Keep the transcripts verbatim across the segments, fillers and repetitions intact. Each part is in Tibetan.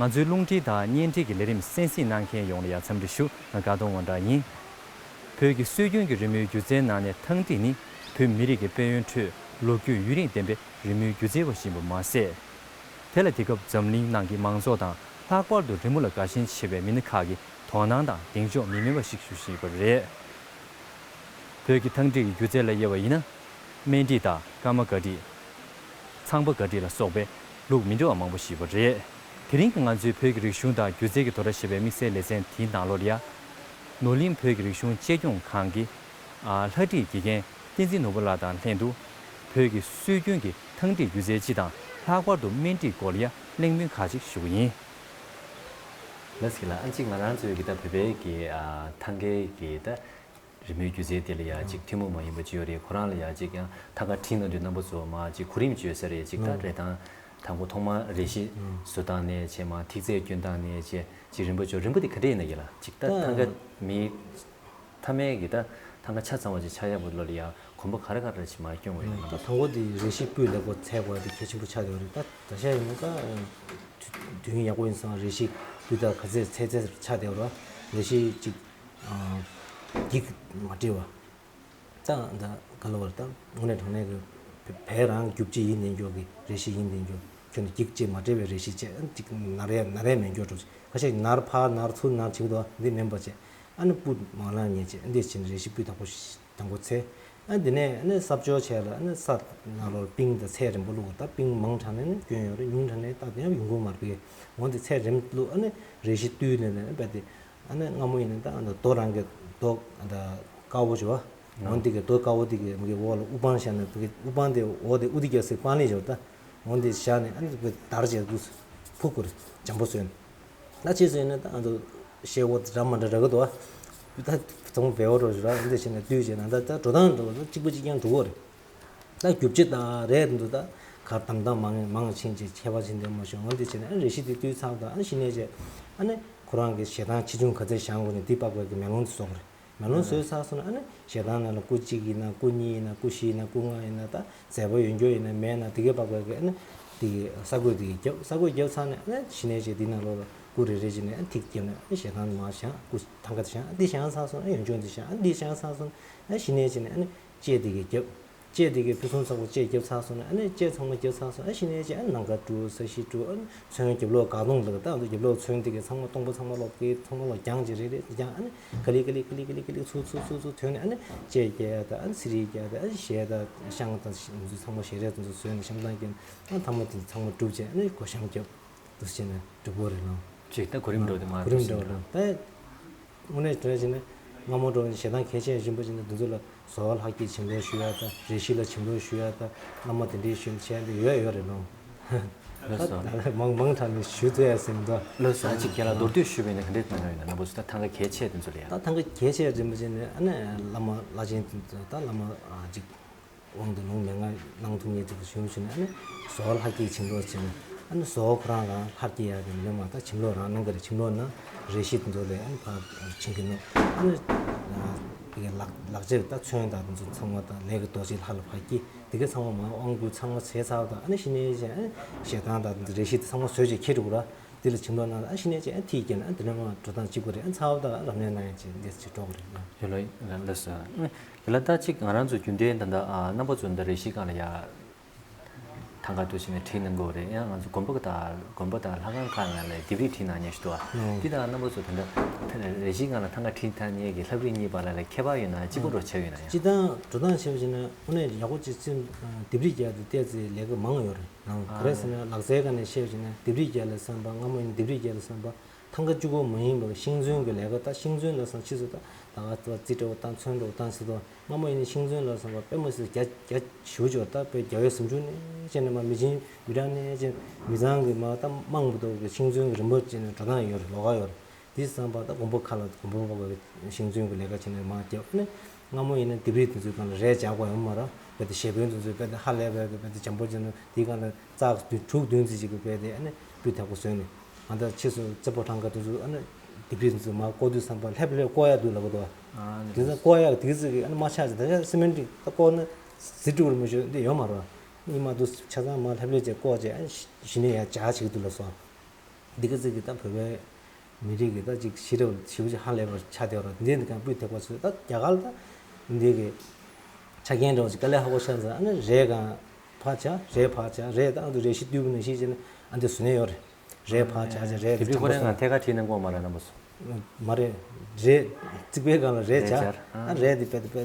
ང་ཚོའི་རླུང་འཕྲིན་དང་བརྙན་འཕྲིན་གྱི་ལས་རིམ་གསན་གཟིགས་གནང་མཁན་ཡོངས་ལ་ཡང་འཚམས་འདྲི་ཞུ། ང་དགའ་གདོང་དབང་གྲགས་ཡིན། བོད་ཀྱི་སྲོལ་རྒྱུན་གྱི་རི་མོའི་སྒྱུ་རྩལ་ནང་ནས་ཐང་ཀྲིག་ནི་བོད་མི་རིགས་ཀྱི་དཔལ་ཡོན་ཁྲོད་ལོ་རྒྱུས་ཡུན་རིང་ལྡན་པའི་རི་མོའི་སྒྱུ་རྩལ་བ་ཞིག་ཡིན་པ་མ་ཟད། དེ་ལ་དེང་སྐབས་འཛམ་གླིང་ནང་གི་མང་ཚོགས་དང་ལྷག་པར་དུ་རི་མོ་ལ་དགའ་ཞེན་ཆེ་བའི་མི་སྣ་ཁག་གིས་དོ་སྣང་དང་གདེང་འཇོག་མི་དམན་པ་ཞིག་ཞུ་བཞིན་ཡོད་པ་རེད། བོད་ཀྱི་ཐང་ཀྲིག་གི་སྒྱུ་རྩལ་ལ་དབྱེ་བ་ཡིན་ན། སྨད་ཀྲིག་དང་ཀརྨ་སྒར་ཀྲིག་ཚངས་པ་སྒར་ཀྲིག་ལ་སོགས་པའི་ལུགས་མི་འདྲ་བ་མང་པོ་ཞིག་ཡོད་པ་རེད། དེ་རིང་གི་ང་ཚོའི་བོད་ཀྱི་རིག་གཞུང་དང་སྒྱུ་རྩལ་གྱི་དོ་ར་ཞེས་པའི་དམིགས་བསལ་ལེ་ཚན་དེའི་ནང་ལོགས་ལ་ཡ། ནོར་གླིང་བོད་ཀྱི་རིག་གཞུང་གཅེས་སྐྱོང་ཁང་གི་ཨ་ལྷ་བྲིས་དགེ་རྒན་བསྟན་འཛིན་ནོར་བུ་ལགས་དང་ལྷན་དུ། བོད་ཀྱི་སྲོལ་རྒྱུན་གྱི་ཐང་ཀྲིག་སྒྱུ་རྩལ་སྤྱི་དང་ལྷག་པར་དུ་སྨད་ཀྲིག་སྐོར་ལ་ཡ་གླེང་མོལ་ཁག་ཅིག་ཞུ་གི་ཡིན། ལགས་སོ་ལགས། ཨ་ནི་གཅིག་ང་རང་ཚོའི་གི་ད་བོད་པའི་གི་ཨ་ཐང་གའི་གི་ད་རི་མོའི་སྒྱུ་རྩལ་དེ་ལ་ཡ་གཅིག་ཐུན་མོང་མ་ཡིན་པ་ཅིག་ཡོད་རེད། ཁོ་རང་ལ་ཡ་གཅིག་ཡང་ཐང་ག་བྲིས་གནང་དུས་རྣམ་པ་ཚོ་མ་གཅིག་གོ་རིམ་ཅིག་ཡོད་ས་རེད། གཅིག་ད་རེ་དང་དང་པོ་ཐོག་མར་རས་གཞི་བཟོ་སྟངས་ནས་བྱས་མ་ཐིག་ཚད་སྐྱོན་སྟངས་ནས་བྱས་གཅིག་རིམ་པ་ཅོ་རིམ་པ་དེ་ག་འདྲ་ཡིན་ན་ཡ་ལ་གཅིག་ད་ཐང་ག་མི་མཐའ་མའི་གི་ད་ཐང་ག་ཆ་ཚང་བ་ཅིག་ཆགས་ཡག་པོ་ལོ་ལ་ཡ་གོམ་པ་ག་རེ་ག་རེ་ཅིག་མ་སྐྱོང་བ་ཡིན་ད་ན་ད་དང་པོ་དེ་རས་གཞི་སྤུས་ལེགས་པོ་འཚལ་དགོས་དེ་གལ་ཆེན་པོ་ཆགས་ཡོད་རེད། ད་ད་ཆ་ཡིན་ན་ད་དུས་ཡུན་ཡག་པོ་ཡིན་སོང་རས་གཞི་སྤུས་དག་ག་ཚད་ཚད་ཚད་ཆགས་བསྡད་ཡོད་རེད། རས་གཞི་གཅིག་འགྱིག་མ་བྲིས་པ། ཙང་ད་ག་ལ་བར་ད་དངོས་གནས་དྲང་གནས་ཀྱི་བལ་རང་རྒྱུ་ཆ་ཡིན་ནའི་འགྱོ་གི་རས་གཞི་ཡིན་ནའི་འགྱོ་ཁྱོད་ནི་འགྱིག་ཅེས་མ་བྲིས་པའི་རས་གཞི་བཅས་ཅིག་ནར་ཡ་ནར་ཡ་མེད་འགྱོ་འགྲོ། ཁ་ཤས་ནར་ཕར་ནར་ཚུར་ནར་བྱེད་ཀྱི་འདུག་འདི་མིན་པ་བཅས་ཨ་ནི་སྤུ་མང་ལང་ཉེ་བཅས་འདི་བྱས་ནས་རས་གཞི་སྤུས་དག་པོ་ཞིག་དང་པོ་འཚལ། ཨ་འདི་ནས་ཨ་ནི་གསབ་སྦྱོར་བྱས་ལ་ཨ་ནི་ས་ནང་ལོགས་པིང་དང་ཚད་རིམ་པ་བླུགས་པ། ད་པིང་མང་དྲགས་ནས་ནི་སྐྱོན་ཡོད་རེད། ཉུང་དྲགས་ནས་ད་དེ་ཡང་ཡོང་གི་མ་རེད་པས། འོན་ཏེ་ཚད་རིམ་བླུགས་ཨ་ནི་རས་གཞི་བཏུལ་ནས་ནི་རྦད་དེ་ཨ་ནི་སྔ་མོ་ཡིན་ན་ད་ཨ་ནི་རྡོ་རང་གི་རྡོ་ཨ་ད་དཀར་པོ་བྱས་པ། འོན་ཏེ་གི་རྡོ་དཀར་པོ་དེ་གི་མི་གི་འོག་ལ་དབུ་འཕང་བཞག་ནས་དབུ་འཕང་དེ་འོག་དེ་དབུ་དེ་རྒྱབ་སའི་སྤང་ལེབ་བྱས་པ། ད་འོན་ཏེ་བཞག་ནས་ཨ་ནི་དེ་དར་བྱས་དུས་ཕུག་གུར་འཇམ་པོ་བཟོས་ནས། ད་ཅི་ཟེར་ན་ད་ཨ་ཚོ་ཤེལ་སྒོ་འདྲ་མ་འདྲ་རག་གི་འདུག་ད་ཚོང་བེའོ་རོ་ར་འདི་བྱས་ནས་བསྡུས་བྱས་ན་ད་ད་འགྲོ་སྟངས་འགྲོ་ད་གཅིག་པ་གཅིག་རྐྱང་འགྲོ་གི་རེད། ད་རྒྱུ་ཆ་དང་རས་འདུག་ད་གར་དམ་དམ་མང་མང་ཕྱིན་ཅིག་ཁྱད་པར་ཕྱིན་དེ་མ་ཤོང་འོན་ཏེ་བྱས་ནས་ཨ་རས་གཞི་དེ་བསྡུས་ཚར་ད་ཨ་གཞི་ནས་བྱས་ཨ་ནི་ཁོ་རང་གི་ཞེ་སྡང་ཆེ་ཆུང་ག་ཚད་བཞག་དགོས་ནས་འདི་དཔག་པའི་གི་མེ་ལོང་དེ་བཟོ་གི་རེད། མེ་ལོང་བཟོས་ཚར་སོང་ན་ཨ་ནི་ཞེ་སྡང་ནང་ལ་སྐུ་གཅིག་ཡིན་ན་སྐུ་གཉིས་ཡིན་ན་སྐུ་བཞི་ཡིན་ན་སྐུ་ལྔ་ཡིན་ན་ད། མཛེས་པོ་ཡོད་རྒྱུ་ཡིན་ན་མེད་ན་དེ་གའི་པགས་པའི་གི་ཨ་ནི་དེ་གི་ས་རྒོད་དེ་གི་རྒྱབ་ས་རྒོད་རྒྱབ་ཚར་ནས་ཨ་ནི་ཕྱི་ནས་བྱས་དེ་ནང་ལོགས་ལ་སྐུ་རེ་རེ་བྱས་ནས་ཨ་ནི་ཐིག་བརྒྱབ་ནས་ཨ་ནི་ཞལ་ཐང་མར་བཞེངས། སྐུ་ཐང་ཀ་དེ་བཞེངས། ཨ་འདི་བཞེངས་ཚར་སོང་ཨ་ནི་ཡོན་ཆུང་དེ་བཞེངས། ཨ་འདི་བཞེངས་ཚར་སོང་ཨ་ཕྱི་ནས་བྱས་ནས་ཨ་ནི་ལྕེ་དེ་གི་རྒྱབ། ལྕེ་དེ་གི་ཕུན་སུམ་ཚོགས་པོ་ལྕེ་རྒྱབ་ཚར་སོང་ན་ཨ་ནི་ལྕེ་ཚང་མ་རྒྱབ་ཚར་སོང་ཨ་ཕྱི་ནས་བྱས་ཨ་ནི་ནམ་མཁའ་དཀྲུག་ས་གཞི་དཀྲུག་ཨ་ནི་ཚོན་རྒྱབ་ལོགས་གང་སྟོང་ལ་ད་རྒྱབ་ལོགས་ཚོན་དེ་གི་ཚང་མ་སྟོང་པ་ཚང་མ་ལོག་གི་ཚང་མ་ལོག་རྒྱང་བྱས་རེ་རེ་རྒྱང་ཨ་ནི་ག་ལི་ག་ལི་ག་ལི་ག་ལི་ག་ལི་ཚུར་ཚུར་ཚུར་ཚུར་ཐོན་ནས་ཨ་ནི་ལྕེ་རྒྱག་ཡ་ད་ཨ་ནི་ཚི་རིལ་རྒྱག་ཡ་ད་ཨ་ནི་ཞལ་དང་ཤངས་དང་ཚང་མ་ཞལ་རས་དེ་ཚོ་བཟོས་ནས་བཤམས་སྟངས་བརྒྱབ་ཨ་ནི་ཐ་མ་དེ་ཚང་མ་གྲུབ་བྱས་ཨ་ནི་སྒོ་བཤམས་རྒྱབ་འདུག་བྱས་ནས་གྲུབ་པོ་རེད་ལོ། ཅིག་ད་གོ་རིམ་འགྲོ་དེ་མ་གོ་རིམ་འགྲོ་རེད་ད། དངོས་གནས་དྲན་བྱས་ན་སྔ་མོ་འགྲོ་ཞེ་སྡང་གལ་ཆེ་ཞིམ་པོ་བྱས་ན་དེ་ཚོ་ལ་བཟོ་བ་ལྷག་གིས་བྱིན་རླབས་ཞུ་ཡ་ད་རས་གཞི་ལ་བྱིན་རླབས་ཞུ་ཡ་ད་བླ་མ་དེ་འདྲའི་ཞུ་བྱས་འདི་ཡོད་ཡོད་རེད་ལོ། ལགས་སོ། ད་མང་མང་དྲགས་ནས་ཞུ་ཐུབ་ཡ་ཟིན་ད། ལགས་སོ། ཨ་ཅིག་རྒན་ལགས་མདོར་བསྡུས་ཞུས་པ་ཡིན་ན་ག་འདྲས་གནང་ཡོད་ན་རྣམ་པ་ཚོ་ད་ཐང་ག་གལ་ཆེ་དེ་ཚོ་ལ་ཡ། ད་ཐང་ག་གལ་ཆེ་རིན་པོ་ཆེ་ནི་ཨ་ནི་བླ་མ་བླ་ཆེན་དེ་ཚོ་ད་བླ་མ་ཨ་ཅིག་དབང་དུ་ལུང་མན་ངག་གནང་ཐུབ་མཁན་དེ་ཚོ་ཞུ་ཞུ་ནི་ཨ་ནི་བཟོ་བ་ལྷ་སྐྱིད་བྱིན་རླབས་ཆེ་ནི་ཨ་ནི་བཟོ་བ་ཁོ་རང་རང་ལྷར་སྐྱེ་ཡ་གི་མི་མ་ད་བྱིན་རླབས་རང་གནང་གི་རེད། བྱིན་རླབས་ན་རས་གཞི་དེ་ཚོ་ལས་ཨ་ནི་ཕར་བྱིན་གི་ནོ་ཨ་ནི་ལག་ལག་ཆས་ད་ཚོན་དང་དེ་ཚོ་ཚང་མ་ད་ལས་ཀྱི་རྡོ་རྗེ་ལྷ་ལ་ཕར་སྐྱེ། དེ་ག་ཚང་མ་མ་དབང་བསྐུར་ཚང་མ་བྱས་ཚར་བ་དང་ཨ་ནི་ཕྱི་ནས་བྱས་ཨ་ནི་ཞལ་ཐང་དང་རས་གཞི་དེ་ཚང་མ་བཟོས་བྱས་འཁྱེར་འགྲོ་གི་ར། དེ་ལ་བྱིན་རླབས་གནང་ཨ་ཕྱི་ནས་བྱས་ཨ་ནི་ཐིག་བརྒྱབ་ན་ཨ་དེ་ནས་མ་འགྲོ་སྟངས་གཅིག་པ་རེད། ཨ་ཚར་བ་དང་རབ་གནས་གནང་ཡ་བྱས་འདི་ཅིག་འགྲོ་གི་རེད། ཡོད་ལ་ལ་ས་ཡོད་ལ་ད་གཅིག་ང་རང་ཚོ་རྒྱུན་ལྡན་ད་ལྟ་རྣམ་པ་ཚོ་འདི་རས་གཞི་སྒང་ལ་ཡ་ཐང་ག་དུ་བྱས་ནས་བྲིས་གནང་དགོས་རེད། ཡང་ང་ཚོ་དགོན་པ་དང་དགོན་པ་དང་ལྷ་ཁང་ཁག་ནང་ལ་ལྡེབས་རིས་བྲིས་གནང་མཁན་ཞིག་འདུག་ཨ། འདི་དང་རྣམ་པ་ཚོ་ད་ལྟ་རས་གཞི་སྒང་ལ་ཐང་ག་བྲིས་གནང་མཁན་གྱི་ལྷ་བྲིས་གཉིས་བར་ལ་ལ་ཁྱད་པར་ཡོད་ན་གཅིག་པ་འདྲ་ཆགས་ཡོད་ན་ཡང་། སྤྱིར་བཏང་འགྲོ་སྟངས་བྱས་པ་ཡིན་ན་དངོས་གནས་ཡག་པོ་ཅིག་ཚིག་ལྡེབས་རིས་རྒྱག་དེ་བལྟས་ཚེ་ལས་ཀ་མང་ཡོད་རེད། ག་རེ་ཟེར་ན་ལག་རྩལ་སྒང་ནས་བཤད་པ་ཡིན་ན་ལྡེབས་རིས་རྒྱག་ལ་བསམ་པ་སྔ་མོ་ཡིན་ལྡེབས་རིས་རྒྱག་ལ་བསམ་པ་ཐང་ག་གཅིག་པོ་མ་ཡིན་པར་ཤིང་ཚོན་གྱི་ལས་ཀ་ད་ཤིང་ཚོན་ལ་སང་ཕྱིས་སུ་ད་ད་ག་ཙི་འདྲ་བོ་བཏང་ཚོན་འདྲ་བོ་བཏང་ཟེར་དུས་སྔ་མོ་ཡིན་ན་ཤིང་ཚོན་ལ་སོང་བ་དཔེ་མི་སྲིད་རྒྱ་རྒྱ་ཞུ་ཆོག་ད་དཔེ་རྒྱ་བོད་ཟིང་ཆུ་ནས་བྱས་ནས་མ་མི་ཆེན་མི་གྲངས་ནས་བྱས་མི་ཚང་གི་མ་ད་དམངས་མི་ཐོག་གི་ཤིང་ཚོན་གྱི་རིན་པོ་བྱས་ནས་འགྲོ་སྟངས་ཡོད་རེད། ལོགས་ཀ་ཡོད་རེད། དེ་བསམ་པ་ད་དགོན་པ་ཁ་ལ་དགོན་པ་བ་གི་ཤིང་ཚོན་གྱི་ལས་ཀ་བྱས་ནས་མ་རྒྱབ་ནས་སྔ་མོ་ཡིན་ན་ལྡེབས་རིས་དེ་ཚོའི་སྒང་ལ་རས་རྒྱག་དགོས་ཡོད་མ་རེད། དཔེ་དེ་ཞེ་བོན་དེ་ཚོའི་དཔེ་དེ་ཧ་ལས་པའི་གི་དཔེ་དེ་འཇམ་པོ་བྱས་ནས་དེའི་སྒང་ལ་རྩ་དྲུག་བདུན་ཙམ་ཅིག་གི་དཔེ་དེ་ཨ་ནི་སྤུས་དག་པོ་བཟོས་ནས་ང་ད་ཕྱིས་སུ་རྩེ་ཕོ་ཐང་ག་དེ་ཚོ་ཨ་ནི་ལྡེབས་རིས་དེ་ཚོ་མ་བརྐོ་དུས་བསམ་པ་ལྷེབ་ལྷེབ་བརྐོ་ཡ་འདུག་ལབ་གི་འདུག་ཨ་ནི་དེ་ཚོ་བརྐོ་ཡ་དེ་ཚོ་གི་ཨ་ནི་མ་ཆག་ཅིག་ད་ཆ་སི་མེན་ཊི་ད་བརྐོ་ན་ཟི་དྲུག་རུ་མི་ཞུ་འདི་ཡོད་མ་རེད། གཉིས་མ་འདུག་ཆ་ཚང་མ་ལྷེབ་ལྷེབ་ཅིག་བརྐོ་བྱས་ཨ་ནི་གཞི་ནས་ཡ་འཇག་བྱེད་ཀྱི་འདུག་ལབ་སོང་། འདི་ག་ཚིག་གི་ད་བོད་པའི་མི་རིགས་ཀྱི་ད་ཅིག་ཤེས་རབ་ཞེ་པོ་ཅིག་ཧ་ལས་པར་ཆགས་བསྡད་ཡོད་རེད། འདི་འདི་གང་སྤུས་དག་པ་ཚོས་ད་རྒྱ་གར་ད་འདི་གི་ཆ་རྐྱེན་འདྲ་བོ་ཅིག་དཀའ་ལས་ཁག་པོ་ཤར་ཚར། ཨ་ནི་རས་གང་ཕར་བྱ། རས་ཕར་བྱ། རས་ད་ཨ་འདུ་རས་གཞི་བསྡུས་པ་ནང་བཞིན་བྱས་ནས་ཨ་འདི་བཟོས་ནས་ཡོད་རེད། རས་ཕར་བྱ་བྱ་རས་དེ་དེ་འདྲ་ཁོ་རང་ང་ཐད་ཀར་བྲིས་གནང་གོ་མ་རེད་རྣམ་པ་ཚོ། མ་རེད། རས་རྩིག་པའི་སྒང་ལ་རས་རས་སྦྱར། སྦྱར། ཨ་ཨ། རས་འདི་དཔེ་དེ་དཔེ་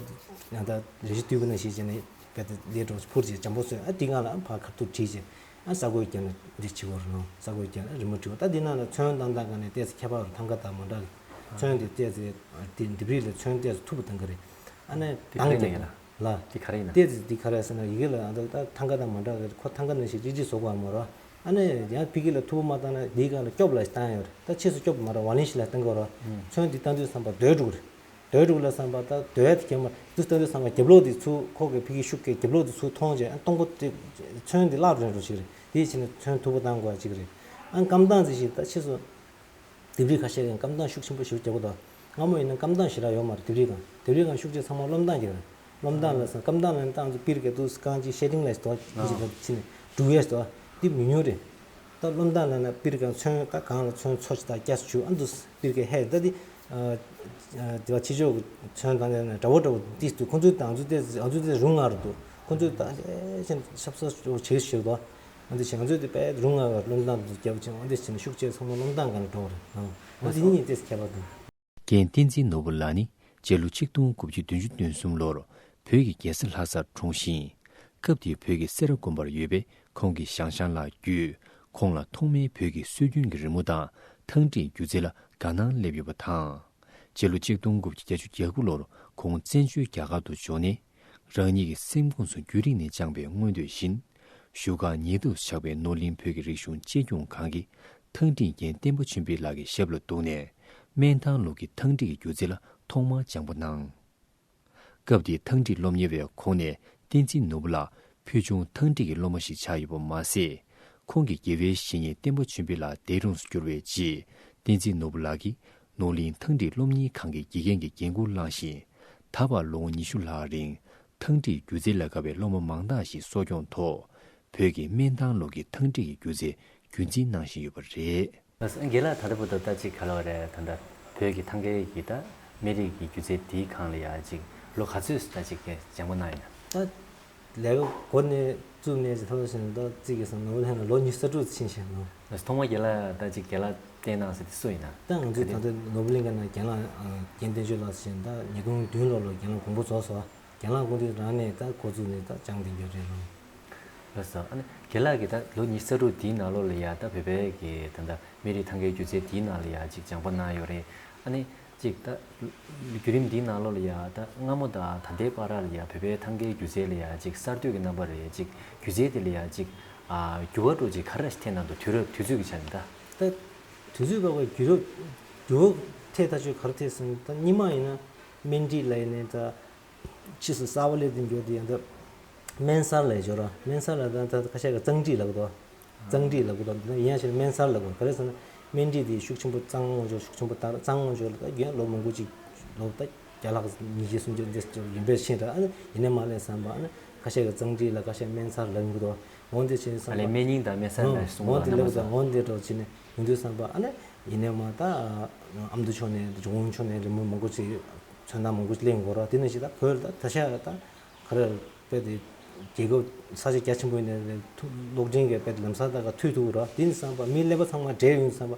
ཡང་ད་རས་གཞི་བསྡུས་པ་ནང་བཞིན་བྱས་ནས་དཔེ་དེ་ལས་འགྲོ་ཕུར་བྱས་འཇམ་པོ་བཟོས། ཨ་འདི་སྒང་ལ་ཨ་ཕར་ཁ་ཐུག་བྲིས་བྱས། ཨ་ས་རྒོད་བརྒྱབ་ནས་འདི་བྱེད་དགོས་རེད་ནོ། ས་རྒོད་བརྒྱབ་ནས་རི་མོ་བྲིས་པ། ད་འདི་ནང་ལ་ཚོན་བཏང་སྟངས་སྒང་ནས་ཏོག་ཙམ་ཁྱད་པར་རེད། ཐང་ག་དང་མ་འདྲ་གི། ཚོན་དེ་ཏོག་ཙམ་དེ་ལྡེབས་རིས་ལ་ཚོན་ཏོག་ཙམ་མཐུག་པོ་བཏང་གི་རེད། ཨ་ནི་དེ་ག་རེ་ཡིན་ན་ཡིན་ལ། ལ། དེ་ག་རེ་ཡིན་ན། ཏོག་ཙམ་དེ་ག་རེ་ཟེར་ན་ཡི་གེ་ལ་ཨ་ད་ད་ཐང་ག་དང་མ་འདྲ་གི། ཁོ་ཐང་ག་ནང་བཞིན་ཅིག་ཅིག་བཟོ་དགོས་མ་རེད། ཨ་ནི་ཡང་ཕ་གི་ལ་མཐུག་པོ་མ་བཏང་ན་འདིའི་སྒང་ལ་སྐྱོབ་ལ་བཏང་ཡོད་རེད། ད་ཕྱིས་སུ་སྐྱོབ་མ་རེད། ཝ་ལིན་ཞིག་ལ་བཏང་གི་རེད། ཚོན་འདི་བཏང་དུས་ཙམ་པ་རྡོལ་འགྲོ་གི་རེད། རྡོལ་འགྲོ་གི་ལ་བསམ་པ་ད་རྡོལ་དེ་གྱེན་མ་འདུག་བཏང་དུས་ཙམ་པ་རྒྱབ་ལོགས་དེ་ཚུར་ཁོ་གི་ཕ་གི་ཤུགས་ཀྱིས་རྒྱབ་ལོགས་དེ་ཚུར་མཐོང་བྱས། ཨ་སྟོང་པོ་དེ་ཚོན་འདི་བརླག་འགྲོ་འགྲོ་ཞིག་རེད། དེའི་ཕྱིར་ནས་ཚོན་མཐུག་པོ་བཏང་དགོས་ཅིག་རེད། ཨ་སྐམ་ཐང་ཅིག་ཞིག་ད་ཕྱིས་སུ། ལྡེབས་རིས་ཁ་ཤས་ཀྱང་སྐམ་ཐང་ཤུགས་ཆེན་པོ་ཞིག་རྒྱག་གི་འདུག་སྔ་མོ་ཡིན་ན་སྐམ་ཐང་ཞེ་དྲག་ཡོད་མ་རེད། ལྡེབས་རིས་སྒང་། ལྡེབས་རིས་སྒང་ཤུགས་ཆེ་ཚང་མ་རློན་ཐང་གི་རེད། རློན་ཐང་ལ་ཟེར། སྐམ་ཐང་ལ་བཏང་ཚོ་པིར་ག་དུས་སྒང་ཅིག་ཤེ་ཏིང་ལ་ཟེར་དོ། ཨ་ཅིག་ལ་ཕྱིན་ནས་འབྲུག་ཡས་ཟེར་དོ། འདི་མི་ཉུང་རེད། ད་རློན་ཐང་ལ་ན་པིར་ག་ཚོན་ད་གང་ལ་ཚོན་ཚོ་ཅིག་ད་སྐྱ་སུ་ཆུ་ཨ་འདུ་པིར་ག་ཧེ་ད་འདི། ཨ་ཨ་དེ་བ་ཕྱི་ཕྱོགས་ཀྱི་ཚོན་དང་ལྡན་ན་འདྲ་བོ་འདྲ་བོ་འདི་འདུག་ཁོང་ཚོའི་ད་ང་ཚོ་དེ་ང་ཚོ་དེ་རུང་ང་རུ་འདུག་ཁོང་ཚོའི་ད་ཨེ་ཅན་ཤབ་ཤབ་བྱེད་ཞིག་འདུག་ཨ་འདི་བྱས་ང་ཚོས་དེ་དཔེ་རུང་ང་བར་རློན་ཐང་དུ་བརྒྱབ་ཅིང་། ཨ་འདི་བྱས་ནས་ཤུགས་ཆེ་ཚང་མ་རློན་ཐང་སྒང་ལ་འགྲོ་བ་རེད། ཨ་འདི་གཉིས་ཏོག་ཙམ་ཁྱད་པར་འདུག་རྒན་བསྟན་འཛིན་ནོར་བུ་ལགས་ནི་སྤྱི་ལོ་ཆིག་སྟོང་དགུ་བརྒྱ་བདུན་ཅུ་དོན་གསུམ་ལོར་བོད་ཀྱི་རྒྱལ་ས་ལྷ་སར་འཁྲུངས་ཤིང་། སྐབས་དེའི་བོད་ཀྱི་སེ་ར་དགོན་པར་ཡོད་པའི་ཁོང་གི་ཞང་ཞང་ལགས་བརྒྱུད། ཁོང་ལ་ཐོག་མའི་བོད་ཀྱི་སྲོལ་རྒྱུན་གྱི་རི་མོ་དང་ཐང་བྲིས་སྒྱུ་རྩལ་ལ་དགའ་སྣང་སླེབས་ཡོད་པ་དང་། སྤྱི་ལོ་ཆིག་སྟོང་དགུ་བརྒྱ་བརྒྱད་ཅུ་གྱ་དགུ་ལོར་ཁོང་བཙན་བྱོལ་རྒྱ་གར་དུ་འབྱོར་ནས། རང་ཉིད་ཀྱི་སེམས་ཁོངས་སུ་རྒྱུན་རིང་ནས་བཅངས་པའི་མངོན་འདོད་བཞིན། བཞུགས་སྒར་ཉེ་དུ་ཆགས་པའི་ནོར་གླིང་བོད་ཀྱི་རིག་གཞུང་གཅེས་སྐྱོང་ཁང་གི་ཐང་བྲིས་རྒན་བསྟན་པ་ཆོས་འཕེལ་ལགས་ཀྱི་ཞབས་ལ་གཏུགས་ནས། སྨན་ཐང་ལུགས་ཀྱི་ཐང་བྲིས་ཀྱི་སྒྱུ་རྩལ་ལ་ཐོག་མར་སྦྱང་པ་གནང་། སྐབས་དེའི་ཐང་བྲིས་སློབ་གཉེར་བའི་ཁོངས་ནས་བསྟན་འཛིན་ནོར་བུ་ལགས་ཕུལ་བྱུང་ཐང་བྲིས་ཀྱི་སློབ་མ་ཞིག་ཆགས་ཡོད་པ་མ་ཟད། ཁོང་གི་དགེ་བའི་བཤེས་གཉེན་བསྟན་པ་ཆོས་འཕེལ་ལགས་འདས་གྲོངས་སུ་གྱུར་བའི་རྗེས། བསྟན་འཛིན་ནོར་བུ་ལགས་ཀྱིས་ནོར་གླིང་ཐང་བྲིས་སློབ་གཉེར་ཁང་གི་དགེ་རྒན་གྱི་འགན་འཁུར་བླངས་ཤིང་། ད་བར་ལོ་ངོ་ཉི་ཤུ་ལྷག་རིང་ཐང་བྲིས་སྒྱུ་རྩལ་ལ་དགའ་བའི་སློབ་མ་མང་དག་ཞིག་གསོ་སྐྱོང་ཐོག་བོད་ཀྱི་སྨན་ཐང་ལུགས་ཀྱི་ཐང་བྲིས་ཀྱི་སྒྱུ་རྩལ་རྒྱུན་འཛིན་གནང་བཞིན་ཡོད་པ་རེད། རྒན་ལགས་ད་ལྟ་བར་དུ་ད་ཅིག་ག་ལ་བ་རེད། ད་ལྟ་བོད་ཀྱི་ཐང་གའི་གི་ད་སྨན་རིགས་ཀྱི་སྒྱུ་རྩལ་འདིའི་སྒང་ལ་ཡ་ཅིག་ལོ་ག་ཚོད་ད་ཅིག་སྦྱང་པ་གནང་ཡིན་ན། ད་ལས་ཀ་འགོ་ནས་བཙུགས་ནས་ཅིག་ཐོག་ཞིག་ད་ཅིག་གི་སང་ནོར་བུ་གླིང་ལ་ལོ་ཉི་ཤུ་རྩ་དྲུག་ཕྱིན་ཞིང་ནོ། ཐོག་མ་རྒན་ལགས་ད་ཅིག་རྒན་ལགས་བསྟེན་གནང་ཟེར་དེ་སུ་ཡིན་ན། ད་ང་ཚོས་ད་ལྟ་ནོར་བུ་གླིང་ག་ན་རྒན་ལགས་རྒན་བསྟན་ཆོས་ལགས་ཟེར་ཞིང་ད་ཉིས་སྟོང་བདུན་ལོ་ལ་རྒན་ལགས་དགོངས་པ་རྫོགས་སོང་། རྒན་ལགས་སྐུ་མདུན་རང་ནས་ད་འགོ་བཙུགས་ནས་ད་སྦྱང་བསྡད་རྒྱུ་རེད་ལོ། ལགས་སོ། ཨ་ནི་རྒན་ལགས་ཀྱིས་ད་ལོ་ཉི་ཤུ་རྩ་དྲུག་འདིའི་ནང་ལོགས་ལ་ཡ་ད་བོད་པའི་གི་ད་ད་སྨན་རིགས་ཐང་གའི་སྒྱུ་རྩལ་འདིའི་ནང་ལ་ཡ་ཅིག་སྦྱང་པ་གནང་ཡོད་རེད། ཨ་ནི་ཅིག་ད་བརྒྱུད་རིམ་འདིའི་ནང་ལོགས་ལ་ཡ་ད་སྔ་མོ་དང་ད་ལྟའི་བར་ལ་ཡ་བོད་པའི་ཐང་གའི་སྒྱུ་རྩལ་ལ་ཡ་ཅིག་གསར་གཏོད་ཀྱི་རྣམ་པ་རེད། ཅིག་སྒྱུ་རྩལ་དེ་ལ་ཡ་ཅིག་ཨ་འགྱུར་བ་འགྲོ་ཅིག་ག་རེ་ཐེབས་གནང་འདུག་དུས་རབས་དུས་ཚོད་ཀྱི་ཆ་ནས་ད། ད་དུས་ཚོད་བབ་པའི་འགྱུར་བ་འགྱུར་བ་ཐེབས་ཐག་ཆོད་ག་རེ་ཐེབས་ཟེར་ན། ད་སྔོན་མ་ཡིན་ན་སྨན་རིགས་ལ་ཡིན་ནའི་ད། ཕྱིས་སུ་གསར་པ་སླེབས་ཏེ་འགྱོ་དེ་ཡང་ད་སྨན་གསར་ལབ་ཡ་ཅིག་ཡོད་ར། སྨན་གསར་ལ་ད་ད་ཁ་ཤས་ཀྱིས་གཙང་བྲིས་ལབ་ཀྱི་འདུག་གཙང་བྲིས་ལབ་ཀྱི་འདུག་ཡིན་ཡང་ཕྱིར་སྨན་གསར་ལབ་དགོས། ག་རེ་ཟེར་ན་སྨན་རིགས་དེ་ཤུགས་ཆེན་པོ་གཙང་མ་འཇོག་ཤུགས་ཆེན་པོ་དར། གཙང་མ་འཇོག་ལ་ད་རྒན་ལོ་མང་པོ་ཅིག་ལོ་ད་བརྒྱ་ལྷག་ཉིས་བརྒྱ་སུམ་བརྒྱ་འདི་ཡིན་པའི་ཕྱིར་ར། ཨ་ནི་ཡིན་ནའི་མ་ལས་བསམ་པ། ཨ་ནི་ཁ་ཤས་ཀྱིས་གཙང་བྲིས་ལ་ཁ་ཤས་སྨན་གསར་ལབ་ཀྱི་འདུག་འོན་ཏེ་ཕྱིར་བསམ་ཨ་ལས་པ། སྨན་རྙིང་དང་སྨན་གསར་ལ་གསུངས་འོན་པ་ཏེ་ལབ་ན་མ་དང་སོང་། འོན་ཏེ་འགྲོ་ཕྱིར་ནས་ཡོང་དུས་བསམ་པ། ཨ་ནི་ཡིན་ནའི་མ་ད་ཨ་མདོ་ཕྱོགས་ནས་འབྲི་གུང་ཕྱོགས་ནས་རི་མོ་མང་པོ་ཅིག་ཚོན་མདངས་མང་པོ་ཅིག་ལེན་དགོས་ར། དེ་ནང་བཞིན་ད་བོད་ལ་ད་ད་ཆ་ད་ག་རེ་དཔེ་དེ་རྒྱལ་ཁབ་ས་ཆ་རྒྱ་ཆེན་པོ་ཡིན་ནའི་ཐུ་གློག་འཕྲིན་གྱི་དཔེ་དེ་ལམ་སང་ད་ག་མཐུད་ཐུབ་ར། དེ་ནི་བསམ་པ་མི་ཀླད་པ་ཚང་མ་བགྲེས་ཡོང་བསམ་པ།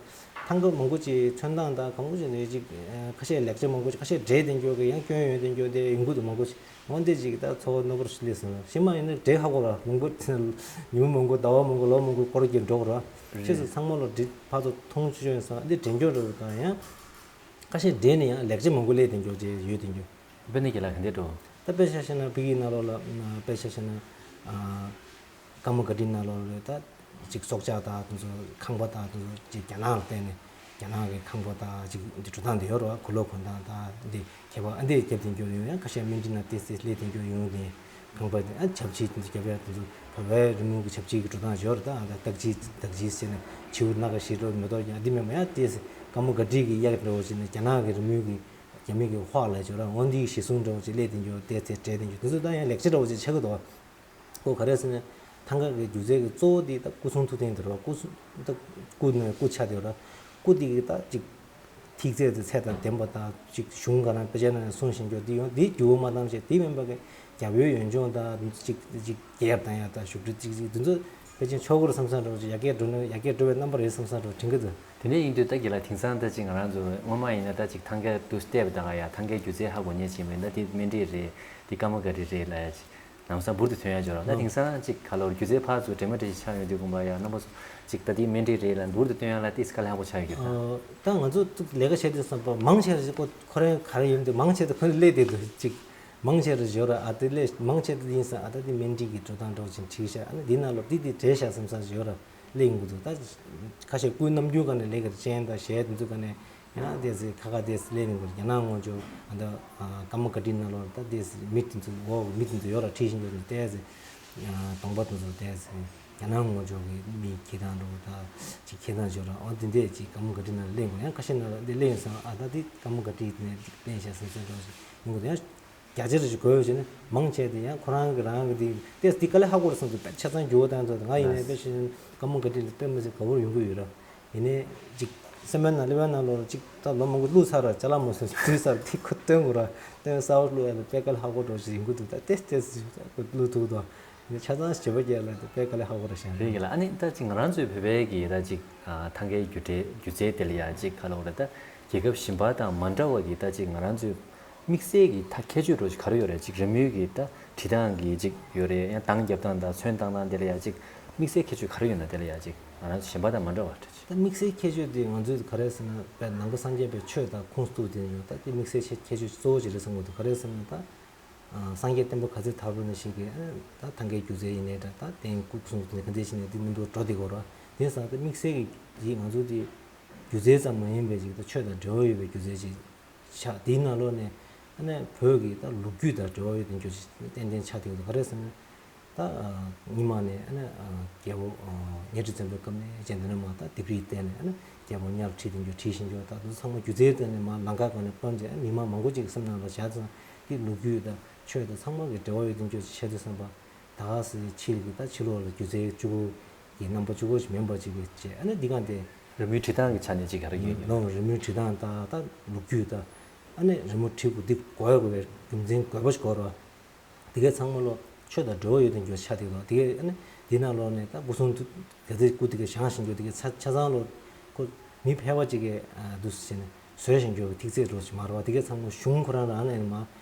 ཐང་ག་མང་པོ་ཅིག་ཚོན་མདངས་དང་གང་པོ་ཅིག་ནས་ཅིག་ཁ་ཤས་ལེགས་ཆ་མང་པོ་ཅིག་ཁ་ཤས་བགྲེས་ཏེ་འགྱོ་གི་ཡང་སྐྱོན་ཡོད་དེ་འགྱོ་དེ་ཡོང་གི་འདུག་མང་པོ་ཅིག་འོན་ཏེ་ཅིག་ད་འཚོ་བ་རྣོ་པོར་སླེབས་སོང་། ཕྱི་མ་ཡིན་ན་བགྲེས་ཧ་གོ་ར། མང་པོ་ཉི་མ་མང་པོ་ཟླ་བ་མང་པོ་ལོ་མང་པོ་སྐོར་གྱི་འགྲོ་གི་ར། རེད། ཕྱིས་སུ་ཚང་མ་ལོ་བགྲེས་ཕར་ཚུར་མཐོང་ཆོས་ཡོད་སོང་། འདི་བགྲེས་འགྱོ་འགྲོ་གི་དང་ཡང་ཁ་ཤས་བགྲེས་ནས་ཡང་ལེགས་ཆ་མང་པོ་སླེབས་ཏེ་འགྱོ་ཅེས་ཡོད་དེ་འགྱོ། དཔེར་ན་རྒན་ལགས་ག་འདྲས་འགྲོ། ད་དཔེ་ཆ་བཞག་ན་ཕ་གིའི་ནང་ལོགས་ལ་དཔེ་ཆ་བཞག་ན་ཀརྨ་སྒར་བྲིས་ནང་ལོགས་ལ་ད། ཅིག་སྲོག་ཆགས་དང་དེ་ཚོ་ཁང་པ་དང་དེ་ཚོ་ཅིག་རྒྱ་ནག་ལ་བརྟེན་ནས་རྒྱ་ནག་གི་ཁང་པ་དང་ཅིག་འདི་འགྲོ་སྟངས་དེ་ཡོད་རེད་བ། གོས་ལོག་གོན་སྟངས་དང་འདི་ཁྱད་པར་ཨ་འདི་རྒྱབ་དེ་འགྱོ་ཡོང་ཡང་ཁ་ཤས་སྨན་རིགས་ནང་ཏོག་ཙམ་སླེབས་དེ་འགྱོ་ཡོང་དེ་ཁང་པ་དེ་ཨ་ཞབས་ཕྱི་དེ་ཚོ་རྒྱབ་ཡ་དེ་ཚོ་བོད་པའི་རི་མོ་གི་ཞབས་ཕྱི་གི་འགྲོ་སྟངས་ཡོད་རེད། ད་ཨ་ད་སྟག་ཕྱི་སྟག་ཕྱི་ཟེར་ནས་བྱིའུ་སྣ་ཁ་ཤས་འགྲོ་མེ་ཏོག་ཀྱང་འདི་མེད་མ་ཡ་ཏོག་ཙམ་ཀརྨ་སྒར་བྲིས་ཀྱི་གཡག་འདྲ་བོ་བྱས་ནས་རྒྱ་ནག་གི་རི་མོ་གི་རྒྱ་མི་གི་ཧྭ་ལབ་ཡ་ཅིག་ཡོད་རེད། འོ་འདི་གཞི་བཟུང་འདྲ་བོ་ཅིག་སླེབས་དེ་འགྱོ་ཏོག་ཙམ་སྤྲད་དེ་འགྱོ་དེ་ཚོ་ད་ཡང་ལེགས་ཆ་འདྲ་བོ་ཅིག་ཆགས་ཀྱི་འདུག་ཁོ་ག་རེ་ཟེར་ན། ཐང་ག་གི་སྒྱུ་རྩལ་གྱི་གཙོ་བོ་དེ་ད་སྐུ་གསུང་ཐུགས་རྟེན་དེ་རེད་བ། སྐུ་གསུང་ད་སྐུ་ནས་སྐུ་ཆགས་དེ་རེད། སྐུ་དེ་གི་ད་ཅིག་ཐིག་ཚད་དེ་ཚད་དང་ལྡན་པ་དང་ཅིག་གཞུང་ག་རང་དཔེ་ཆ་ནང་ནས་གསུངས་བཞིན་འགྱོ་དེ་ཡོང་དེ་འགྱུར་བ་མ་བཏང་བྱས། དེ་མིན་པ་གི་རྒྱ་བོད་ཡུལ་ལྗོངས་དང་ཅིག་ཅིག་སྒེར་དང་ཡ་ད་བཞུགས་ཁྲི་ཅིག་ཅིག་དེ་ཚོ་ཕལ་ཆེར་ཆོག་གི་རེད་བསམ་བསམ་འདྲ་བོ་ཅིག་ཡར་རྒྱས་འགྲོ་ན་ཡར་རྒྱས་འགྲོ་བའི་རྣམ་པ་རེད་བསམ་བསམ་འདྲ་བོ་དྲན་གི་འདུག་དེ་ནས་ཡིན་དུས་ད་རྒན་ལགས་དེང་སང་ད་ཅིག་ང་རང་ཚོ་སྔོན་མ་ཡིན་ན་ད་ཅིག་ཐང་ག་དུ་བལྟས་པ་དང་ཡ་ཐང་གའི་སྒྱུ་རྩལ་ཧ་གོ་མཁན་ཅིག་མིན་ད་དེ་སྨན་རི་རེད། དེ་ཀ་མ་ག་རི་རེད་ལབ་ཡ་ཅིག་ལམ་སང་འབུར་དུ་ཐོན་ཡ་འབྱོར་རོགས། ད་ནོ། དེང་སང་ཅིག་ག་ལོར་སྒྱུ་རྩལ་ཕར་ཚུར་འདྲེས་མ་འདྲེས་ཤིག་ཆགས་ཡོང་དུས་དགོངས་པ་ཡ་རྣམ་པ་ཚོ་ཅིག་ད་དེ་སྨན་རི་རེད་ལབ་འབུར་དུ་བཏོན་ཡ་ལ་ཏིས་དཀའ་ལས་ཁག་པོ་ཆགས་ཡོད་ཀྱི་ད། ཨོ། ད་ང་ཚོ་ལས་ཀ་བྱེད་དུས་བསམ་པ་མང་ཆེ་རེ་ཁོ་ཁོ་རང་ག་རེ་ཡོད་འདུག་མང་ཆེ་ད་ཁོ་ལས་དེ་འདུག་ཅིག་མང་ཆེ་རེ་ཡོད་ར། ཨ་དེ་ལས་མང་ཆེ་ད་ཡིན་ས་ཨ་ད་དེ་སྨན་རི་གི་འགྲོ་སྟངས་འགྲོ་ཅིག་བྲིས་ཤག་ཨ་ནི་འདི་ནང་ལོ་དེ་དེ་བྲིས་ཤག་བསམ་ས་ཡོད་ར། ལས་ཡིན་དགོས་འདུག་ད་ཁ་ཤས་སྐུའི་རྣམ་འགྱུར་སྒང་ནས་ལས་ཀར་ཅན་དང་གཞས་དེ་ཚོ་སྒང་ནས་ཡང་དེ་ཚེ་ཁ་ཁ་དེ་ཚེ་ལས་ཡིན་དགོས། རྒྱ་ནག་སྔོན་ཇུག་ཨ་ད་ཀ་མ་ག་ཏི་ནང་ལོ་ད་དེ་ཚེ་མི་དེ་ཚོ་འོག་མི་དེ་ཚོ་ཡོད་ར་ཁྲིད་བཞིན་དུ་དེ་ཚེ་གདོང་པ་དེ་ཚོ་དེ་ཚེ་རྒྱ་ནག་སྔོན་ཇུག་གི་མི་ཁྱེད་དང་འགྲོ་ད་ཅིག་ཁྱེད་དང་འཇོག་ར། ཨོ་དེ་འདྲས་ཅིག་ཀ་མ་ག་ཏི་ནང་ལས་ཡིན་དགོས། ཡང་ཁ་ཤས་ནང་ལ་འདི་ལས་ཡིན་སང་ཨ་ད་དེ་ཀ་མ་ག་ཏི་ནས་ལས་ཤག་བསམ་ཚུལ་འགྲོ་ཞིག་ཡིན་དགོས། ཡང་རྒྱ་ཆེར་ཞིག་དགོས་ཡོད་ཅེ་ན་མང་ཆེ་དེ་ཡང་ཁོ་རང་གི་རང་གི་དེ་ཏེས་དེ་དཀའ་ལས་ཁག་པོ་རེད་བསམ་དུས་ཆ་ཚང་འགྱུར་བ་བཏང་ཚོད་ང་ཡིན་ནའི་དཔེ་ཤེས་ཀ་མོ་ག་ཏི་ལ་དཔེ་མི་སྲིད་དགའ་བོར་ཡོང་གི་ཡོད་ར། ཡིན་ནའི་ཅིག་སེམས་པའི་ནང་ལེ་བའི་ནང་ལོགས་ཅིག་ད་ལོ་མང་པོ་བླུགས་ཚར་ར་ཅ་ལག་མོ་སོན་དུས་སར་དེ་ཁོ་སྟོན་དགོས་ར། སྟོན་ས་བ་བླུགས་ཡ་ལ་དཔེ་དཀའ་ལས་ཁག་པོ་འགྲོ་ཞིག་ཡིན་གི་འདུག་ད་ཏེས་ཏེས་བླུགས་ཐུག་དོ། ཡིན་ཆ་ཚང་བྱེད་པ་རྒྱལ་ལ་དཔེ་དཀའ་ལས་ཁག་པོ་ར་ཤང་རེད་གི་ལ། ཨ་ནི་ད་ཅིག་ང་རང་ཚོའི་བོད་པའི་གི་ད་ཅིག་ཐང་གའི་སྒྱུ་རྩལ་སྒྱུ་རྩལ་དེ་ལ་ཡ་ཅིག་ག་ལ་འོ་ར་ད་རྒྱལ་ཁབ་གཞན་པ་དང་མ་འདྲ་བ་གི་ད་ཅིག་ང་རང་ཚོའི་དམིགས་བསལ་གྱི་ད་ཁྱད་ཆོས་འདྲ་ཞིག་ག་རེ་ཡོད་རེད། ཅིག་རི་མོའི་གི་ད་བྲིས་སྟངས་ཀྱི་ཅིག་ཡོད་རེད། ཡང་འདང་རྒྱབ་སྟངས་དང་ཚོན་བཏང་སྟངས་དེ་ལ་ཡ་ཅིག་དམིགས་བསལ་ཁྱད་ཆོས་ག་རེ་ཡོད་ན་དེ་ལ་ཡ་ཅིག་ང་རང་ཚོ་གཞན་པ་དང་མ་འདྲ་བ་འདྲ་ཅིག་ད་དམིགས་བསལ་ཁྱད་ཆོས་དེ་ང་ཚོས་ག་རེ་ཟེར་ན་དཔེ་ནང་པ་སངས་རྒྱས་པའི་ཆོས་དང་ཁུངས་གཏུགས་དེ་ཡོད། ད་དེ་དམིགས་བསལ་ཁྱད་ཆོས་གཙོ་བོ་ཅིག་རེད་བསམ་གྱི་འདུག་ག་རེ་ཟེར་ན་ད་སངས་རྒྱས་བསྟན་པ་ག་ཚོད་དར་བ་ནང་བཞིན་གྱི་ད་ཐང་གའི་སྒྱུ་རྩལ་ཡིན་ནའི་འདྲ། ད་རྟེན་སྐུ་གསུང་ཐུགས་རྟེན་ག་འདྲ་ཞིག་ནས་དེ་རྣམ་པར་འགྲོ་བསྡད་ཀྱི་ཡོད་རེད། དེང་སང་ད་དམིགས་བསལ་གྱི་ང་ཚོ་དེ་སྒྱུ་རྩལ་ཙམ་མ་ཡིན་པའི་ཅིག་ད་ཆོས་དང་འབྲེལ་བ་ཡོད་པའི་སྒྱུ་རྩལ་ཅིག་ཆགས། དེའི་ནང་ལོགས་ནས་ཨ་ནི་བོད་ཀྱི་ད་ལོ་རྒྱུས་དང་འབྲེལ་བ་ཡོད་དེ་འགྱུར་ཏན་ཏན་ཆགས་བསྡད་ཡོད། ག་རེ་ཟེར་ན་ད་སྔོན་མ་ནས་ཨ་ནི་རྒྱལ་པོ་གཉའ་ཁྲི་བཙན་པོའི་སྐབས་ནས་རྗེས་འདི་ནས་མ་ད་ལྡེབས་རིས་བལྟས་ནས་ཨ་ནི་རྒྱལ་པོ་གཉའ་ལ་ཁྲིད་དེ་འགྱུར་ཁྲིད་བཞིན་འགྱུར་ད་དེ་ཚོ་ཚང་མ་སྒྱུ་རྩལ་སྟེང་ནས་མ་ལམ་ཁ་སྒང་ནས་སྤོན་བྱས་མི་མང་མང་པོ་ཅིག་གི་སེམས་ནང་ལ་བཞག་ཙང་དེ་ལོ་རྒྱུས་དང་ཆོས་དང་ཚང་མ་གི་འབྲེལ་བ་ཡོད་དེ་འགྱུར་བྱས་དུས་བསམ་པ། ད་ག་སེ་ཕྱི་གི་ད་ཕྱི་ལོགས་ལ་སྒྱུ་རྩལ་གཅིག་པོ་གི་རྣམ་པ་གཅིག་པོ་ཞིག་མིན་པ་ཅིག་གི་བྱས་ཨ་ནི་འདི་ག་དེ་རི་མོའི་བྲིས་སྟངས་ཀྱི་ཆ་ནས་ཅིག་ག་རེ་ཡོད་ཀྱི་ནོ། རི་མོའི་བྲིས་སྟངས་དང་ད་ལོ་རྒྱུས་དང་ཨ་ནི་རི་མོ་བྲིས་དགོས་འདི་དགོས་དགོས་པའི་རྒྱུ་མཚན་དགོས་པ་ཞིག་དགོས་རེད་བ། དེ་གའི་ཚང་མ་ལོ་ཆོས་དང་འབྲེལ་བ་ཡོད་དེ་འགྱུར་ཆགས་དེ་དང་དེ་གའི་ཨ་ནི་འདི་ནང་ལོགས་ནས་ད་སྐུ་གསུང་ཐུགས་ག་ཚོད་སྐུ་དེ་གའི་བཞེངས་བཞིན་འགྱུར་དེ་གའི་ཆ་ཆ་ཚང་ལོ་ཁོ་མི་ཕལ་པ་ཅིག་གིས་འདུག་སེ་བྱས་ནས་བཟོས་བཞིན་འགྱུར་གི་ཐིག་ཚད་འགྲོ་ཞིག་མ་རེད་བ། དེ་གའི་ཚང་མ་གཞུང་ཁོ་རང་རང་ནས་མ།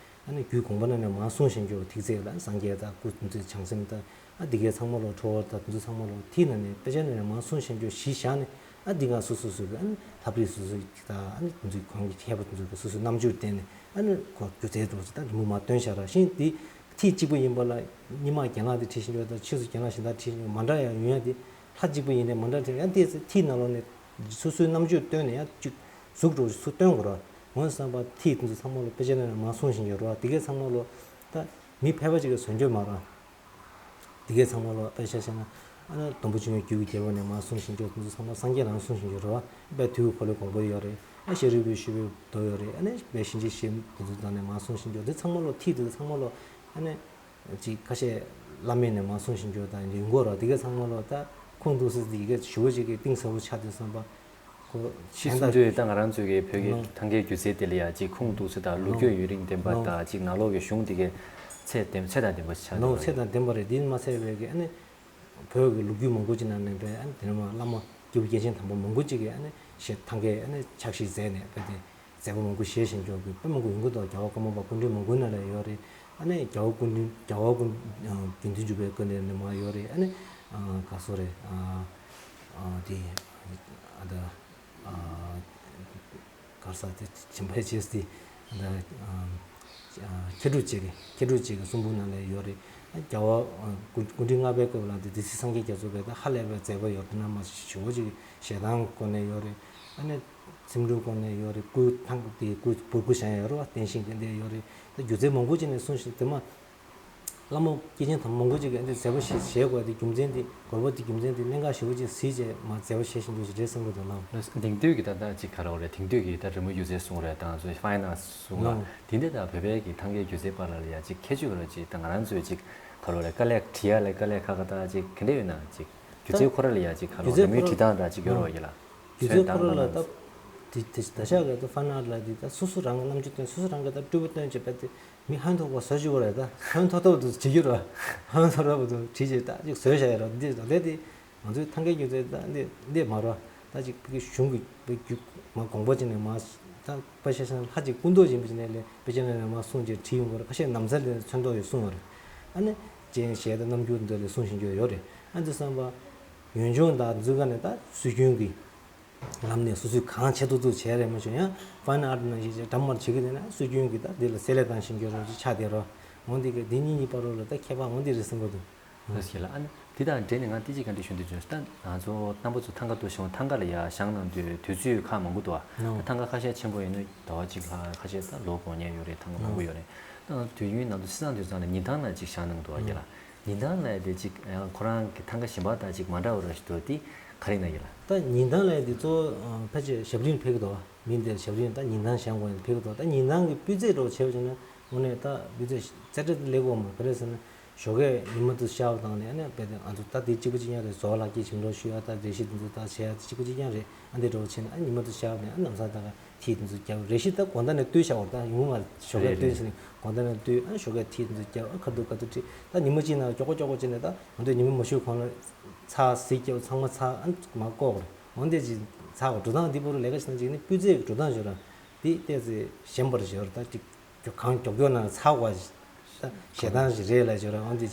ཨ་ནི་རྒྱུད་དགོངས་པ་རྣམས་ནས་མར་གསུངས་བཞིན་འགྱུར་བ་ཐིག་ཚད་ལ་སངས་རྒྱས་དང་སྐུ་མཚན་བྱང་སེམས་དང་ཨ་འདི་གའི་ཚང་མ་ལོ་ཁྲོ་བོ་དང་དེ་ཚོ་ཚང་མ་ལོ་ཐིག་ནང་ནས་དཔེ་ཆ་ནང་ནས་མར་གསུངས་བཞིན་འགྱུར་གཞི་བཞག་ནས་ཨ་འདི་ག་སོ་སོ་སོ་གི་ཨ་ནི་ལྷ་བྲིས་སོ་སོ་དང་ཨ་ནི་དེ་ཚོའི་གོང་གི་མཁས་པ་དེ་ཚོ་གི་སོ་སོའི་རྣམ་དཔྱོད་བརྟེན་ནས་ཨ་ནི་ཁོ་སྒྱུ་རྩལ་འགྲོ་ཅིག་ད་རི་མོ་མར་སྟོན་བཞག་ར་ཤིང་དེ་ཐིག་གཅིག་པ་ཡིན་པ་ལ་སྔོན་མ་རྒན་ལགས་དེ་བྲིས་བཞིན་འགྱུར་དང་ཕྱིས་སུ་རྒན་ལགས་གཞན་དག་བྲིས་བཞིན་འགྱུར་མ་འདྲ་ཡང་ཡོང་ཡ་དེ་ལྷ་གཅིག་པ་ཡིན་ནའི་མ་འདྲ་དེ་ཡང་དེ་ཐིག་ནང་ལོགས་ནས་སོ་སོའི་རྣམ་དཔྱོད་བཏོན་ནས་ཡང་གཅིག་གཟུགས་འགྲོ་ཞིག་སུ་སྟོན་དགོས་ར། འོན་བསམ་པ་ཐིག་དེ་ཚོ་ཚང་མ་ལོ་དཔེ་ཆ་ནང་ནས་མར་གསུངས་བཞིན་ཡོད་ར། དེ་གས་ཚང་མ་ལོ་ད་མི་ཕལ་པ་ཅིག་གིས་བཟོ་འགྱུར་མ་ར། དེ་གས་ཚང་མ་ལོ་དཔེ་ཆ་བཤད་ན་ཨ་ནི་སྡོང་པོ་འབྱུང་བའི་རྒྱུད་ཀྱི་རྒྱལ་པོ་ནས་མར་གསུངས་བཞིན་ཡོད། དེ་ཚོ་ཚང་མ་སངས་རྒྱས་རང་གསུངས་བཞིན་ཡོད་ར། དཔེ་དུས་འཁོར་ལོའི་དགོངས་པ་ཡོད་རེད། ཨ་ཤེས་རིག་པའི་ཞུ་བའི་མདོ་ཡོད་རེད། ཨ་ནི་དཔེ་གཤིན་རྗེ་གཤེད་དེ་ཚོ་དང་ནས་མར་གསུངས་བཞིན་ཡོད། དེ་ཚང་མ་ལོ་ཐིག་དེ་ཚོ་ཚང་མ་ལོ་ཨ་ནི། ཅིག་ཁ་ཤས་བླ་མེད་ནས་མར་གསུངས་བཞིན་འགྱུར་དང་ཡིན་དགོས་ར། དེ་གས་ཚང་མ་ལོ་ད་ཁུངས་གཏུགས་ས་དེ་གས་ཞུ་བ་ཅིག་གི་གཏིང་ཟབ་པོ་ཆགས་དུས་བསམ་པ། ཁོ་ཤི་གཞན་གསུང་དག་དུས་ད་ང་རང་ཚོའི་གི་བོད་ཀྱི་ནོ། ཐང་གའི་སྒྱུ་རྩལ་དེ་ལ་ཡ་ཅིག་ཁུངས་གཏུགས་ས་དང་ལོ་ནོ། རྒྱུས་ཡུན་རིང་ལྡན་པ་ནོ། དང་ཅིག་ནང་ལོགས་ཀྱི་གཞུང་དེ་གས་ཚད་ལྡན་ཚད་དང་ལྡན་པ་ཆགས་ནོ། འདུག་ར། ཚད་དང་ལྡན་པ་རེད། དེ་མ་ཚད་པའི་གི་ཨ་ནི་བོད་ཀྱི་ལོ་རྒྱུས་མང་པོ་ཅིག་ནང་ནས་བས་ཨ་ནི་དེ་ནས་མ་བླ་མ་སྐྱེས་བུ་སྐྱེས་ཆེན་དམ་པ་མང་པོ་ཅིག་གིས་ཨ་ནི་ཞེ་ཐང་གའི་ཨ་ནི་ཕྱག་བཞེས་མཛད་ནས་བས་དེ། མཛད་པ་མང་པོ་བཞེས་བཞིན་འགྱུར་གྱི་དཔེ་མང་པོ་ཡོང་གི་འདུག་རྒྱལ་བ་ཀརྨ་པ་སྐུ་ཕྲེང་མང་པོའི་ནང་ལ་ཡོད་རེད། ཨ་ནི་རྒྱལ་བ་སྐུ་ཕྲེང་རྒྱལ་བ་ཀུན་དགེ་འདུན་གྲུབ་པའི་སྐབས་ནས་ནས་མར་ཡོད་རེད། ཨ་ནི་ག་སོ་རེད། དེ་ཨ་ད་ག་ས་དེ་བྱིན་པའི་རྗེས་དེ་ད་མཁས་གྲུབ་ཅིག་གི་མཁས་གྲུབ་ཅིག་གི་གསུང་འབུམ་ནང་ལ་ཡོད་རེད། རྒྱལ་བ་སྐུ་ཕྲེང་ལྔ་པའི་སྐབས་ལ་དེ་སྡེ་སྲིད་སངས་རྒྱས་རྒྱ་མཚོ་བས་ད་ཧ་ལས་པའི་མཛད་པ་ཡོད་དེ་ན་མ་ཞུ་བ་ཅིག་ཞེ་སྡང་སྐོར་ནས་ཡོད་རེད། ཨ་ནི། ཚིམ་འགྲུལ་སྐོར་ནས་ཡོད་རེད། སྐུ་ཐང་དེ་སྐུ་འབུར་སྐུ་བཞེངས་ཡོད་རེད་བ། བརྟན་ཤིང་གི་འདི་ཡོད་རེད། ད་སྒྱུ་རྩལ་མང་པོ་ཅིག་ནས་གསུངས་ཤིང་དེ་མ་ བླ་མ་སྐྱེས་ཆེན་དམ་མང་པོ་ཅིག་གིས་འདི་མཛད་པ་ཞིག་བཞེས་དགོས། འདི་རྒྱུ་མཚན་འདི་དགོས་པ་འདི་རྒྱུ་མཚན་འདི་གནད་འགག་ཞེ་པོ་ཅིག་གཟིགས་བྱས་མ་མཛད་པ་བཞེས་བཞིན་འདུག་ཅེས་རེད་བསམ་གྱི་འདུག་ལགས། དེང་དུས་ཀྱི་ད་ལྟ་ཅིག་ག་རེ་རེད། དེང་དུས་ཀྱི་ད་རི་མོ་སྒྱུ་རྩལ་གསུང་རེད་དང་ཚོ་ཕའིན་ཨར་ཊི་གསུང་ལ། ལགས། དེ་འདྲ་ད་བོད་པའི་གི་ཐང་གའི་སྒྱུ་རྩལ་པ་ལ་ལ་ཡ་ཅིག་ཁྱད་ཆོས་ག་རེ་ཅིག་ད་ང་རང་ཚོས་ཅིག་ག་རེ་རེད། དཀའ་ལས་བྲིས་ཡ་ལ་དཀའ་ལས་ཁག་ཁག་ད་ཅིག་ག་འདྲ་ཡོད་ན་ཅིག་སྒྱུ་རྩལ་ཁོ་ར་ལ་ཡ་ཅིག་ག་རེ་རེད། མིའི་བྲིས་སྟངས་ད་ཅིག་ཡོད་རེད་བ་ཡ་ལ། སྒྱུ་རྩལ་ཁོ་ར་ལ་ད་དེ་དེ་ད་ཆ་ག་ད་ཕའིན་ཨར་ཊི་ལ་དེ་ད་སོ་སོ་རང་གི་རྣམ་འགྱུར་སྟོན། སོ་སོ་རང་གི་ད་སྤྲུལ་པ་སྟོན་བྱས་པ་དེ། མི་ཧོན་ཐོག་པ་བཟོ་བཅུག་པ་རེད། ད་ཧོན་ཐོག་ཐོག་ཏུ་བྲིས་རྒྱུ་ར། ཧོན་ཐོག་ཐོག་ཏུ་བྲིས་བྱས་ད་ཅིག་བཟོས་བཞག་ཡ་ར། འདི་ད་ལས་དེ་ང་ཚོའི་ཐང་གའི་སྒྱུ་རྩལ་ད་འདི་འདི་མ་ར། ད་ཅིག་ཕ་གི་གཞུང་གི་བརྒྱུད་མ་དགོངས་པ་ཅིག་ནས་མ་ད་དཔེ་ཆ་བཞག་ན་ལྷ་ཅིག་སྐུ་མདོག་ཡིན་པ་ཅིག་ནས་ལས་དཔེ་ཆ་ནས་མ་གསུངས་བྱས་བྲིས་ཡོང་གི་ར། ཁ་ཤས་ནམ་ཟླ་ལས་ཚོན་མདོག་ཡོད་གསུངས་པ་རེད། ཨ་ནི་སྤྱན་ཞལ་དང་རྣམ་འགྱུར་འདི་ལས་གསུངས་བཞིན་རྒྱུ་ཡོད་རེད། ཨ་འདི་བསམ་པ་ཡུལ་ལྗོངས་དང་འཛུལ་ག་ནས་ད་སྲོལ་རྒྱུན་གྱི་ལམ་ནས་སོ་སོས་གང་བྱེད་ཐུབ་ཐུབ་བྱས་རེད། མ་བྱུང་ཡང་ཕའིན་ཨར་ཊི་ནང་བཞིན་བྱས་འདྲ་མར་བྱེད་ཀྱི་བསྡད་ན་སྲོལ་རྒྱུན་གྱི་ད་འདི་ལ་བསྲེ་ལྷད་བཏང་བཞིན་གྱི་རོ་ཅིག་ཆགས་བསྡད་རོ། འོན་ཏེ་གི་འདི་གཉིས་གཉིས་བར་རོ་ལ་ད་ཁྱད་པར་འོན་ཏེ་རེད་བསམ་གྱི་འདུག་ལགས་སོ་ལགས། ཨ་ནི་འདི་དང་འབྲེལ་ནས་ང་ཏི་ཅིག་ག་འདྲ་ཞུ་འདོད་བྱུང་། ད་ང་ཚོ་རྣམ་པ་ཚོ་ཐང་ག་འདུག་ཞིང་ཐང་ག་ལ་ཡ་བཞེངས་གནང་དུས་དུས་ཚོད་ཁག་མང་པོ་འདུག་ཨ། ད་ཐང་ག་ཁ་ཤས་ཆེན་པོ་ཡིན་ན་ཟླ་བ་གཅིག་ལྷག་ཁ་ཤས་ད་ལོ་འགོར་མཁན་ཡོད་རེད། ཐང་ག་མང་པོ་ཡོད་རེད། ད་ང་ཚོ་དུས་ཡུན་ནང་དུ་ཕྱི་ཟླ་དུས་ཚང་ལ་ཉིན་ཐང་ལ་ཅིག་བཞེངས་གནང་འདུག་ཨ། ཡ་ལ། ཉིན་ཐང་ལ་དེ་ཅིག་ཡང་ཁོ་རང་གི་ཐང་ག་གཞན་པ་དང་ཅིག་མ་འདྲ་བ་ར་ཞིག་འདུག་དེ་ག་རེ་ཡིན་ན་ཡིན་ལ། ད་ཉིན་ཐང་ལ་དེ་གཙོ་བོ་ཕལ་ཆེར་ཞབས་རིམ་ཕེབས་ཀྱི་འདུག་མི་འདིར་ཞབས་རིམ་ད་ཉིན་ཐང་བཞེངས་དགོས་ཡིན་ཕེབས་ཀྱི་འདུག་ད་ཉིན་ཐང་གི་སྤུས་ཚད་འདྲ་བོ་བྱས་པ་བྱས་ན་དངོས་གནས་ད་སྤུས་ཚད་རྩེ་གྲས་དེ་ལེགས་པོ་མ་རེད། ག་རེ་ཟེར་ན་ཞོགས་ཀས་ཉི་མ་དེ་ཤར་བ་དང་ནས་ཨ་ནི་དཔེ་དེ་ང་ཚོ་ད་དེ་གཅིག་པ་གཅིག་རྐྱང་རེད། བཟོ་ལག་གི་བྱིན་འགྲོ་ཞུ་ཡ་ད་རེ་ཞིག་དེ་ཚོ་ད་བྱེད་ཡ་གཅིག་པ་གཅིག་རྐྱང་རེད། ཨ་འདི་འདྲ་བོ་བྱས་ན་ཨ་ཉི་མ་དེ་ཤར་བ་ནས་ཨ་ལམ་སང་ད་ག་ཐིག་དེ་ཚོ་རྒྱབ་རེ་ཞིག་ད་དགོང་དག་ནས་བཏུལ་བཞག་པ་རེད། ད་ཡོང་མ་ཞོགས་ཀས་རེད་བཏུལ་རེད། ཕྱིན་ནས་དགོང་དག་ནས་བཏུལ་ཨ་ཞོགས་ཀས་ཐིག་དེ་ཚོ་རྒྱབ་ཨ་ཁ་ཐུག་ཁ་ཐུག་ཁྲིད་ད་ཉི་མ་གཅིག་ནང་མགྱོགས་པོ་མགྱོགས་པོ་བྱས་ནས་ད་ང་ཚོས་ཉི་མ་མ་ཤོར་གོང་ལ་ཚར་གཟིགས་རྒྱབ་ཚང་མ་ཚར་ཨ་མ་བཀོག་རེད། འོན་ཏེ་ཅིག་ཚར་བ་འགྲོ་སྟངས་འདི་བོ་རུ་ལས་ཀ་བྱེད་སྟངས་ཅིག་ནི་སྤུས་ཚད་ཀྱི་འགྲོ་སྟངས་ཞིག་རེད། འདི་ཏོག་ཙམ་ཞན་པར་ཞིག་རེད། ད་ཅིག་གང་མགྱོགས་མགྱོགས་ནང་ཚར་བ་ཞིག་ད་ཞེ་སྡང་ཞིག་རེད་ལ་ཞིག་རེད། འོན་ཏེ་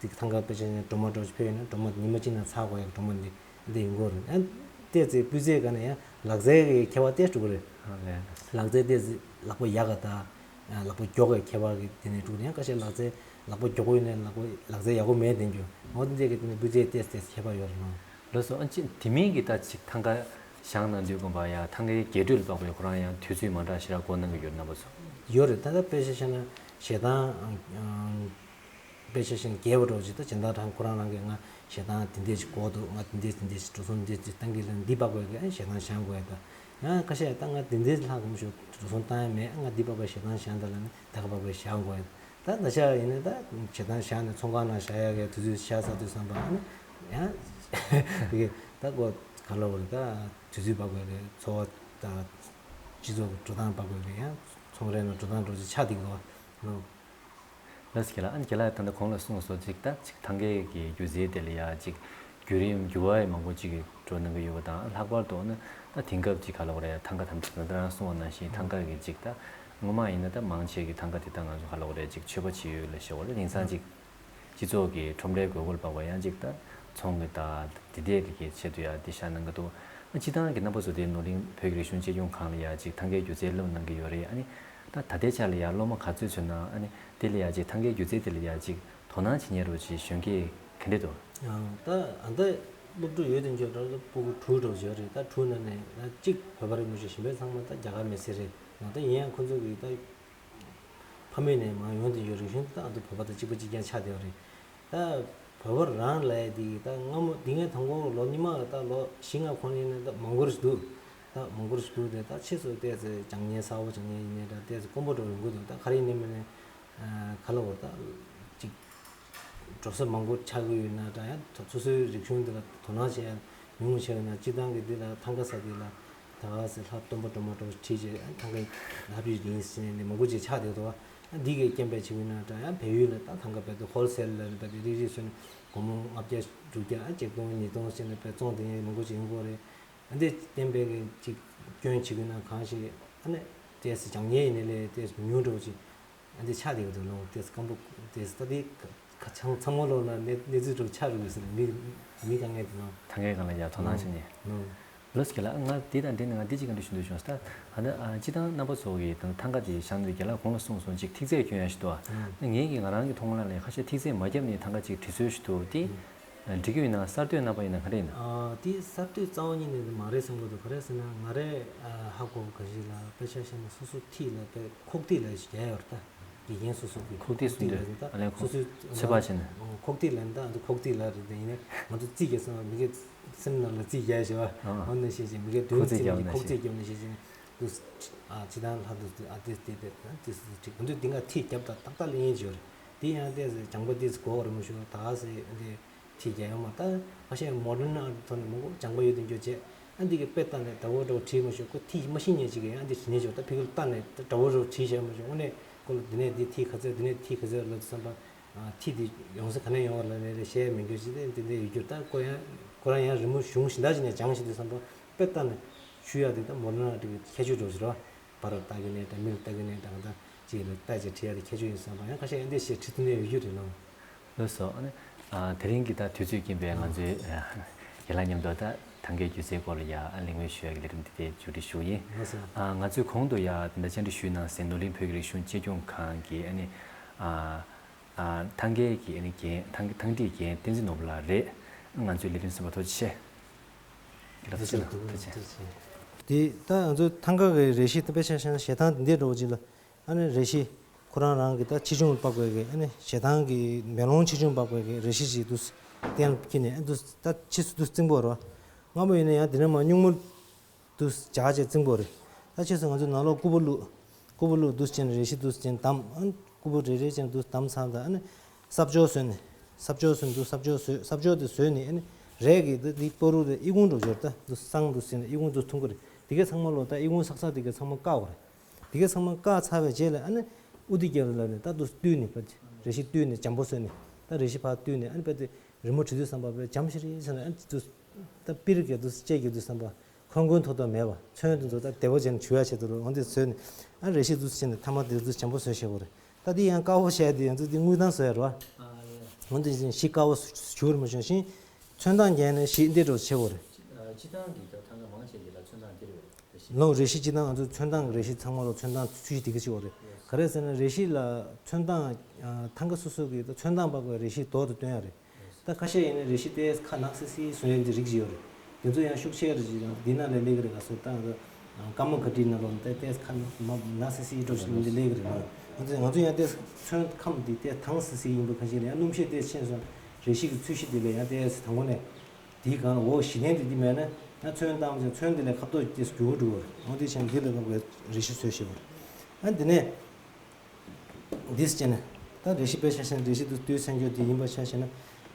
ཅིག་ཐང་ག་དཔེ་ཆ་ནས་སྒྲོལ་མ་འདྲ་བོ་ཞིག་ཕེབས་ཡོད་ན་སྒྲོལ་མ་ཉི་མ་གཅིག་ནང་ཚར་དགོས་ཡ་སྒྲོལ་མ་འདི་འདི་ཡིན་དགོས་རེད། ཨ་ཏོག་ཙམ་སྤུས་ཚད་སྒང་ནས་ཡང་ལག་རྩལ་གྱི་ཁྱད་པར་ཏོག་ཙམ་འགྲོ་གི་རེད། ཨ་ལས། ལག་རྩལ་ཏོག་ཙམ་ལག་པ་ཡག་ག་དང་ལག་པ་མགྱོགས་གི་ཁྱད་པར་གྱི་དེ་ནས་འགྲོ་གི་རེད། ཡང་ཁ་ཤས་ལག་རྩལ་ལག་པ་མགྱོགས་པོ་ཡོད་ནས་ལག་པ་ལག་རྩལ་ཡག་པོ་མེད་དེ་འགྱོ་འོ་དེ་འདྲས་ཀྱི་དེ་ནས་སྤུས་ཚད་ཏོག་ཙམ་ཏོག་ཙམ་ཁྱད་པར་ཡོད་རེད་ནོ། ལགས་སོ། ཨ་ཅི་དེ་མིན་གྱི་ད་ཅིག་ཐང་ག་བཞེངས་གནང་དུས་དགོན་པ་ཡ་ཐང་གའི་རྒྱས་སྤྲོས་ལ་དཔག་པའི་ཁོ་རང་ཡང་དུས་ཚོད་མ་འདྲ་ཞེ་དྲག་འགོར་གནང་གི་ཡོད་རེད་རྣམ་པ་ཚོ། ཡོད་རེད། ད་ལྟ་དཔེ་ཆ་བཞག་ན་ཞེ་སྡང་དཔེ་ཆ་བཞག་ན་རྒྱས་པ་འདྲ་བོ་ཅིག་ད་སྦྱིན་བདག་གྲངས་ཁོ་རང་རང་གིས་ང་ཞེ་སྡང་དེ་འདྲས་ཅིག་དགོས་འདུག་ང་དེ་འདྲས་དེ་འདྲས་ཅིག་འགྲོ་སོང་འདི་འདྲས་ཅིག་བཏང་གི་ལ་འདི་དཔག་པའི་གི་ཞེ་སྡང་བཞེངས་དགོས་ཡ་ད་ཡང་ཁ་ཤས་ད་ང་དེ་འདྲས་ལྷག་གམ་ཞུ་འགྲོ་སོང་བཏང་ཡ་མེད། ང་འདི་དཔག་པའི་ཞེ་སྡང་བཞེངས་ད་ལ་ནི་ད་ག་དཔག་པའི་བཞེངས་དགོས་ཡ། ད་ད་ཆ་ཡིན་ན་ད་ཇེ་ཐང་བཞག་ནས་ཚོང་ཁང་ནང་བཞག་ཡག་གི་དུས་ཚོད་ཤར་ཚར་དུས་བསམ་པ་ཨ་ནི་ཡང་དེ་གི་ད་གོ་ག་ལ་བར་ད་དུས་ཚོད་བབ་དགོས་གི་འཚོ་བ་ད་སྤྱི་ཚོགས་ཀྱི་འགྲོ་སྟངས་བབ་དགོས་གི་ཡང་ཚོང་རའི་ནང་འགྲོ་སྟངས་འགྲོ་ཚུལ་ཆགས་བསྡད་ཀྱི་འདུག་ལོ། ལགས་སོ་རྒན་ལགས། ཨ་ནི་རྒན་ལགས་ད་ལྟ་གོང་ལ་གསུངས་སོང་ཅིག་ད་ཅིག་ཐང་གའི་གི་སྒྱུ་རྩལ་དེ་ལ་ཡ་ཅིག་བརྒྱུད་རིམ་འགྱུར་བ་ཡི་མང་པོ་ཅིག་གི་འགྲོ་གནང་གི་ཡོད་པ་དང་ལྷག་པར་དུ་ཨ་ནི་ད་དེང་སྐབས་ཅིག་ག་ལ་བར་ཡ་ཐང་ག་ཐམས་ཅད་ད་ལྟ་རང་གསུངས་པ་ནང་བཞིན་ཐང་ག་གི་ཅིག་ད་སྔོན་མ་ཡིན་ན་ད་མང་ཆེ་གི་ཐང་ག་དེ་ད་ང་ཚོ་ག་ལ་བ་རེད་ཅིག་མཆོད་པ་བྱེད་ཡུལ་ལ་ཞེ་བ་རེད། དེང་སང་ཅིག་སྤྱི་ཚོགས་ཀྱི་ཁྲོམ་རའི་དགོས་མཁོ་ལ་དཔག་པ་ཡང་ཅིག་ད་ཚོང་གི་ད་དེ་འདྲས་ཀྱི་ཆེད་དུ་ཡ་དེ་བཞག་གནང་གི་འདུག་ཨ་སྤྱི་བཏང་གི་རྣམ་པ་ཚོ་དེ་ནོར་གླིང་བོད་ཀྱི་རིག་གཞུང་གཅེས་སྐྱོང་ཁང་ལ་ཡ་ཅིག་ཐང་གའི་སྒྱུ་རྩལ་སློབ་གནང་གི་ཡོད་རེད། ཨ་ནི་ད་ད་ལྟའི་ཆ་ལ་ཡ་སློབ་མ་ག་ཚོད་ཚོད་ན་ཨ་ནི་དེ་ལ་ཡ་ཅིག་ཐང་གའི་སྒྱུ་རྩལ་དེ་ལ་ཡ་ཅིག་དོ་སྣང་བྱེད་མཁན་རོ་ཅིག་གཞོན་སྐྱེས་ག་འདྲས་འདུག་ཨ་ད་ཨ་ད་སློབ་ཕྲུག་ཡོད་དེ་འཇོག་འདྲ་ད་ཕྲུ་གུ་དྲུག་འདྲ་ཡོད་རེད། ད་དྲུག་ནང་ནས་ད་གཅིག་བོད་པ་རེད། མི་ཤེས་གཞན་པའི་ཚང་མ་ད་རྒྱ་གར་མི་སེར་རེད། ད་ཡིན་ཡང་ཁོ་ཚོ་གི་ད་ཕ་མེས་ནས་མ་ཡོང་དེ་ཡོད་རིག་གཞུང་ད་ཨ་ད་བོད་པ་ད་གཅིག་པ་གཅིག་རྐྱང་ཆགས་བསྡད་ཡོད་རེད། ད་བོད་པ་རང་ལ་ཡ་དེ་ད་སྔ་མོ་དེ་ངས་དང་པོ་ལོ་ཉི་མ་ད་ལོ་བཞི་ལྔ་གོང་ཡིན་ན་ད་མང་པོ་རེ་འདུག་ད་མང་པོ་རེ་འདུག་དེ་ད་ཕྱིས་སུ་ཏོག་ཙམ་བྱང་ཉེས་གསར་པ་བྱང་ཉེས་ཡིན་ནའི་ད་ཏོག་ཙམ་དཀོན་པོ་འདྲ་ཡོང་གི་འདུག་ད་ག་རེ་ཡིན་ནའི་མིན་ནའི་ག་ལ་བར་ད་ཅིག་འགྲོ་ས་མང་པོ་ཆགས་ཀྱི་ཡོད་ན་འདྲ་ཡང་སོ་སོའི་རིག་གཞུང་འདི་ལ་དོ་སྣང་བྱེད་ཡ་ཉུང་ངུ་ཆགས་ཡོད་ན་སྤྱི་བཏང་གི་འདི་ལ་ཐང་ག་ས་འདི་ལ་ད་ག་སེ་ལྷ་སྟོན་པ་སྒྲོལ་མ་འདྲ་བོ་ཁྲིད་བྱས་ཐང་ག་ལབ་ཡོད་ཡིན་ཟེར་ནས་མང་པོ་ཅིག་ཆགས་བསྡད་འདུག་ཨ་འདི་གའི་རྐྱེན་པས་བྱེད་ཀྱི་ཡོད་ན་འདྲ་ཡང་བལ་ཡུལ་ལ་ད་ཐང་ག་བལ་དུ་ཧོལ་སེལ་ལ་བལ་དུ་རིག་རིག་སོན་སྒོར་མོ་ལྔ་བརྒྱ་དྲུག་བརྒྱ་ཨ་གཅིག་སྟོང་ཉིས་སྟོང་ཟེར་ནས་བལ་བཙོང་བསྡད་མཁན་མང་པོ་ཅིག་ཡོང་གི་རེད། ཨ་འདི་རྐྱེན་པས་གི་ཅིག་སྐྱོན་བྱེད་ཀྱི་ཡོད་ན་གང་ཞིག་ཨ་ནི་ཏོག་ཙམ་བྱང་ཉེས་ཡིན་ནའི་ལས་ཏོག་ཙམ་ཉུང་འདྲ་བོ་ཅིག་ཨ་འདི་ཆགས་བསྡད་ཀྱི་འདུག་ལོ། ཏོག་ཙམ་སྐམ་པོ་ཏོག་ཙམ་ད་འདི་ཁ་ཚང་ཚང་མ་ལོག་ན་གནས་གནས་ཚུལ་འདྲ་བོ་ཆགས་འགྲོ་གི་ཟེར་ནས་མི་མི་དཀའ་ངལ་འདུག་ལོ། ཐང་གའི་སྒང་ལ་ཡ་དོ་སྣང་བྱེད་ནས། ལོ། ལོ་སི་ཀེ་ལགས། ང་འདི་དང་འབྲེལ་ནས་ང་འདི་གཅིག་ག་འདྲ་ཞུ་འདོད་བྱུང་ཟེར་ན། ད་ལྟ་ཨ་སྤྱི་བཏང་རྣམ་པ་ཚོ་གི་ད་ཐང་ག་དེ་བཞག་ནས་རྒན་ལགས་གོང་ལ་གསུངས་སོང་ཅིག་ཐིག་ཚད་སྐྱོན་ཡ་ཞིག་འདུག་ཨ། ཨང་། ད་ངེད་ཀྱི་ང་རང་གི་མཐོང་ལམ་ལ་ཁ་ཤས་ཐིག་ཚད་མ་བརྒྱབ་ནས་ཐང་ག་ཅིག་བྲིས་སྲོལ་ཞིག་འདུག་དེ་ཨང་། འགྲིག་གི་ཡོད་ན་གསར་གཏོད་རྣམ་པ་ཡིན་ན་ག་འདྲ་ཡིན་ན། ཨ་དེ་གསར་གཏོད་རྩ་བ་ཉིད་ནས་མ་རེད་བསམ་གྱི་འདུག་ག་རེ་ཟེར་ན་ང་རས་ཨ་ཧ་གོ་ག་ཞིག་ལ་དཔེ་ཆ་བཞག་ན་སོ་སོ་ཐིག་ལ་དཔེ་ཁོག་ཐིག་ལ་ཞིག་རྒྱག་ཡོད་རེད་ད། དགེ་རྒན་སོ་སོ་གི་ཁོག་ཏིག་གསུང་དུས་ལ་ད་ཨ་ལས་ཁོ་སོ་སོའི་ཚོད་དཔག་བྱས་ནས། ཁོག་ཏིག་ལ་ད་ཁོག་ཏིག་ལ་རེད། དེ་ཡིན་ན་ང་ཚོ་རྩིས་རྒྱག་སོང་། མི་གའི་སེམས་ནང་ལ་རྩིས་རྒྱག་བྱས་པ། ཨ་ནི་ཤེས་ཤེས། མི་གའི་དོན་རྩིས་ཀྱི་ཁོག་ཏིག་རྒྱབ་ནས་ཤེས་ཤེས། དུ་ཨ་ཅི་དང་ལྷ་དུ་ཨ་དེ་དེ་དེ་དེ་སུ་ཅིག་ང་ཚོས་དེ་འགའ་ཐིག་རྒྱབ་ད་ཏག་ཏག་ལེན་ཡིན་བརྗོད་རེད། དེ་ཡང་དེ་སུ་ལྗང་པ་དེ་སུ་གོ་བར་མ་ཞུ་ད་སེ་དེ་ཐིག་རྒྱབ་ཡོང་མ་ད་ཕ་ཤེས་མོ་ཌན་ཨར་ཐོག་ནས་མང་པོ་ལྗང་པ་ཡོད་དེ་འགྱོ་བྱས། ཨ་འདི་གི་དཔེ་ལྟ་ནས་འདྲ་བོ་འདྲ་བོ་བྲིས་མ་ཞུ་ཁོ་ཐིག་མ་ཤེས་ཉན་ཅིག་གི་ཨ་འདི་བྲིས་ཉན་ཞུ་ད་ཕི་གི་ལྟ་ནས་འདྲ་བོ་འདྲ་བོ་བྲིས་བྱས་མ་ཞུ་དངོས་གནས་ཁོ་ལ་འདི་ནས་འདི་ཐིག་ག་ཚོད་འདི་ནས་ཐིག་ག་ཚོད་ལ་བསམ་པ། ཨ་ཐིག་འདི་ཡོང་ས་ག་ནས་ཡོང་བ་ལ་ནས་ལས་བཤད་མི་འགྱུར་ཅི་དེ་འདི་འདི་ཡོད་རྒྱུར་ད་ཁོ་ཡང་ཁོ་རང་ཡང་རི་མོ་གཞུང་གཞན་དག་ཅིག་ནས་སྦྱངས་ཤིག་འདི་བསམ་པ་དཔེ་ལྟ་ནས་ཞུ་ཡག་འདི་ད་མོ་ན་འདི་གི་ཁྱད་ཆོས་འགྲོ་ཞིག་རོ། བར་ལ་ལྟ་གི་ནས་དང་མི་ལ་ལྟ་གི་ནས་དང་དང་ཅིག་ལ་ལྟ་ཅིག་བྲིས་ཡག་དེ་ཁྱད་ཆོས་ཡིན་བསམ་པ་ཡང་ཁ་ཤས་ཨེ་འདི་ཞེས་བྲིས་ཐུབ་ནས་ཡོད་རྒྱུ་རེད་ལོ། ལགས་སོ། ཨ་ནི་ཨ་དེ་རིང་གི་ད་དུས་ཚོད་རྐྱེན་པས་ང་ཚོའི་ཨ་རྒན་ལགས་མཉམ་དུ་ད་ཐང་གའི་སྒྱུ་རྩལ་སྐོར་ལ་ཡ་ཨ་གླེང་མོལ་ཞུ་ཡག་གི་ལས་རིམ་འདི་དེ་མཇུག་སྒྲིལ་ཞུ་ཡིན། ལགས་སོ། ཨ་ང་ཚོས་གོང་དུ་ཡ་དེ་འདྲ་བཅར་འདྲི་ཞུས་གནང་སའི་ནོར་གླིང་བོད་ཀྱི་རིག་གཞུང་གཅེས་སྐྱོང་ཁང་གི་ཨ་ནི་ཨ་ཨ་ཐང་གའི་གི་ཨ་ནི་འགན་ཐང་ཐང་འདྲིའི་འགན་བསྟན་འཛིན་ནོར་བུ་ལགས་རེད། ང་ཚོའི་ལས་རིམ་གསན་པར་ཐུགས་རྗེ་ཆེ། ཐུགས་རྗེ་ཆེ། ཐུགས་རྗེ་ཆེ། དེ་ད་ང་ཚོའི་ཐང་ག་གི་རས་གཞི་དེ་དཔེ་ཆ་བཞག་ན་ཞལ་ཐང་འདི་འདྲ་བོ་ཅིག་ལ། ཨ་ནི་རས་གཞི་ཁོ་རང་རང་གི་ད་ཆེ་ཆུང་དཔག་པའི་གི་ཨ་ནི་ཞལ་ཐང་གི་མེ་ལོང་ཆེ་ཆུང་དཔག་པའི་གི་རས་གཞི་ཅིག་འདུག་གཏན་ལ་འཁེལ་ནས་ཨ་འདུག་ད་ཕྱིས་སུ་འདུག་རྩིང་པོ་རེད་བ། སྔ་མོ་ཡིན་ན་ཡང་དེ་ནས་མར་སྙུང་མོ་འདུག་སྦྱར་བྱས་རྩིང་པོ་རེད། ད་ཕྱིས་སུ་ང་ཚོ་ནང་ལོགས་སྐུད་པ་བླུགས། སྐུད་པ་བླུགས་འདུག་བྱས་ནས་རས་གཞི་འདུག་བྱས་ནས་བསྡམས། ཨ་ནི་སྐུད་པ་རེ་རེ་བྱས་ནས་འདུག་བསྡམས་ཚར་ད་ཨ་ནི་སྲབ་སྦྱོར་བཟོས་ནས། སྲབ་སྦྱོར་བཟོས་ནས་འདུག་སྲབ་སྦྱོར་བཟོས། སྲབ་སྦྱོར་དེ་བཟོས་ནས་ཨ་ནི་རས་ཀྱི་འདི་འདི་པ་རུ་རེ་ཨི་ཁུང་འགྲོ་སྦྱོར་ད་འདུག་སང་འདུག་ཟེར་ནས་ཨི་ཁུང་འདུག་འཐུང་གི་རེད། དེ་གའི་ཚང་མ་ལོ་ད་ཨི་ཁུང་སག་སག་དེ་གའི་ཚང་མ་བཀག་དགོས་རེད། དེ་གའི་ཚང་མ་བཀག་ཚར་བའི་རྗེས་ལ་ཨ་ནི་ཨུ་ཏི་རྒྱབ་ལ་ནས་ད་འདུག་བཏུལ་ནས་ཕར་རས་གཞི་བཏུལ་ནས་འཇམ་པོ་བཟོས་ནས་ད་རས་གཞི་ཕར་བཏུལ་ནས་ཨ་ནི་ཕར་དེ་རི་མོ་བྲིས་དུས་བསམ་པ་བས་འཇམ་ཤིག་རེད་ཟེར་ནས་ཨ་ནི་འདུག་ད་པིར་གྱི་འདུག་ལྕེ་གི་འདུག་བསམ་པ་ཁོན་ཁོན་ཐོག་ཐོག་མེད་པ་ཚོན་དེ་ཚོ་ད་བདེ་པོ་བྱས་ནས་བྱུག་ཡ་ཆེད་དུ་རུ་འོང་དེ་བཟོས་ནས་ཨ་རས་གཞི་འདུག་བྱས་ནས་ཐ་མ་དེ་འདུག་འཇམ་པོ་བཟོས་བཞག་པ་རེད། ད་དེ་ཡང་དཀར་པོ་བྱས་དེ་ཡང་འདུག་དེ་དངུལ་ཐང་བཟོས་ཡ་རེད་བ། འོང་དེ་བཞིན་ཞིག་དཀར་པོ་བྱུག་རེད་མ་བྱུང་ཞིང་ཚོན་མདངས་རྒྱས་ནས་ཞིག་འདི་འགྲོ་ཆེ་བོ་རེད། སྤྱི་བཏང་གི་ད་ཐང་ག་མང་ཆེ་འདི་ལ་ཚོན་མདངས་འདི་རེད་བས། ལོ་རས་གཞི་སྤྱི་བཏང་ང་ཚོ་ཚོན་མདངས་རས་གཞི་ཚང་མ་ལོ་ཚོན་མདངས་ཚུལ་བཞི་དེ་ག་ཅིག་ཡོད་རེད། ག་རེ་ཟེར་ན་རས་གཞི་ལ་ཚོན་མདངས་ཐང་ག་སོ་སོ་གི་ཚོན་མདངས་དཔག་པའི་རས་གཞི་མདོག་དེ་སྟོན་ཡ་རེད། ད་ཁ་ཤས་ཡིན་ན་རས་གཞི་ཏོག་ཙམ་ཁ་ནག་སི་སི་བཟོ་ཡ་འདི་རིགས་ཅིག་ཡོད་རེད། དེ་ཚོ་ཡང་ཤུགས་ཆེ་རེད་ཅིག་དང་འདི་ནང་ལ་སླེབས་ཀྱི་རེད། ག་སོ་ད་ང་ཚོ་ཀརྨ་གྷ་ཊི་ནང་ལོགས་ནས་ཏོག་ཙམ་ཁ་ནག་སི་སི་འགྲོ་ཞིག་འདི་སླེབས་ཀྱི་རེད། ང་ཚོ་ང་ཚོ་ཡང་ཏོག་ཙམ་ཚོན་ཁམས་འདི་ཏོག་ཙམ་ཐང་སི་སི་ཡིན་པ་ཁ་ཤས་རེད། ཡང་སྣུམ་ཤས་ཏོག་ཙམ་ཆེ་སོང་། རས་གཞི་གི་ཚོས་གཞི་འདི་ལ་ཡང་ཏོག་ཙམ་དང་པོ་ནས། དེའི་སྒང་ལ་འོ་གཞི་རྟེན་དེ་འདི་མེད་ན་ཡང་ཚོན་བཏང་བྱས་ཚོན་དེ་ལས་ཁ་དོག་དེ་འགྱུར་བ་འགྲོ་བ་རེད། འོ་དེ་བྱས་ན་འདི་ལ་དཔག་པའི་རས་གཞི་བཟོས་བཞག་པ་རེད། ཨ་འདི་ནས་འདིས་བྱས་ན་ད་རས་གཞི་དཔེ་ཆ་བཞག་ན་རས་གཞི་དུ་དུས་མཚན་འགྱུར་དེ་ཡིན་པ་ཆ་བཞག་ན་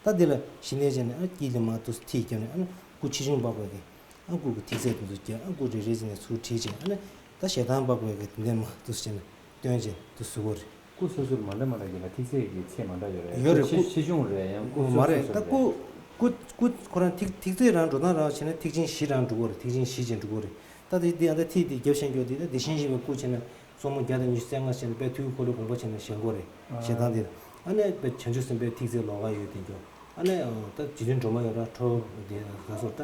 ད་འདི་ལ་གཞི་རྟེན་བྱས་ན་ཨ་དཀྱིལ་ལ་མར་དུ་ཐིག་བརྒྱབ་ནས་ཨ་ནི་སྐུ་ཆེ་ཆུང་དཔག་པའི་གི་ཨ་སྐུ་གི་ཐིག་ཚད་དེ་ཚོ་བརྒྱབ། ཨ་སྐུ་རེ་རེ་བྱས་ནས་ཚུར་བྲིས་བྱས་ཨ་ནི་ད་ཞལ་ཐང་དཔག་པའི་གི་དེ་འདྲས་མར་དུ་བྱས་ན་སྟོན་བྱས་དུ་བཟོ་བ་རེད། སྐུ་སོ་སོར་མ་འདྲ་མ་འདྲ་གི་ལ་ཐིག་ཚད་ཀྱི་ཚད་མ་འདྲ་ཡོད་རེད། ཡོད་རེད། སྐུ་ཆེ་ཆེ་ཆུང་རེད། ཡང་སྐུ་མ་སོ་རེད། སོ་ད་རེད། སྐུ་སྐུ་སྐུ་ཁོ་རང་ཐིག་ཐིག་ཚད་རང་འགྲོ་སྟངས་རང་བྱས་ན་ཐིག་ཆེན་བཞི་རང་འགྲོ་གི་རེད། ཐིག་ཆེན་བཞི་ཅན་འགྲོ་གི་རེད། ད་དེ་དེ་ཡང་ད་ཐིག་དེ་རྒྱབ་བཞག་རྒྱུ་དེ་ད་དེ་བཞིན་གཤེགས་པའི་སྐུ་བྱས་ན་སོར་མོ་བརྒྱ་དང་ཉི་ཤུ་རྩ་ལྔ་བྱས་ན་དཔེ་ཐུགས་འཁོར་ལོའི་དགོངས་པ་བྱས་ན་བཞེངས་གི་རེད། ཞལ་ཐང་དེ་ཨ་ནི་དཔེ་བྱང་ཆུབ་སེམས་དཔའི་ཐིག་ཚད་ལོགས་ཀ་ཡོད་དེ་འགྱོ། ཨ་ནི་ད་རྗེ་བཙུན་སྒྲོལ་མ་ཡོད་ར་ཁྲོ་བོ་དེ་ག་སོ་ད་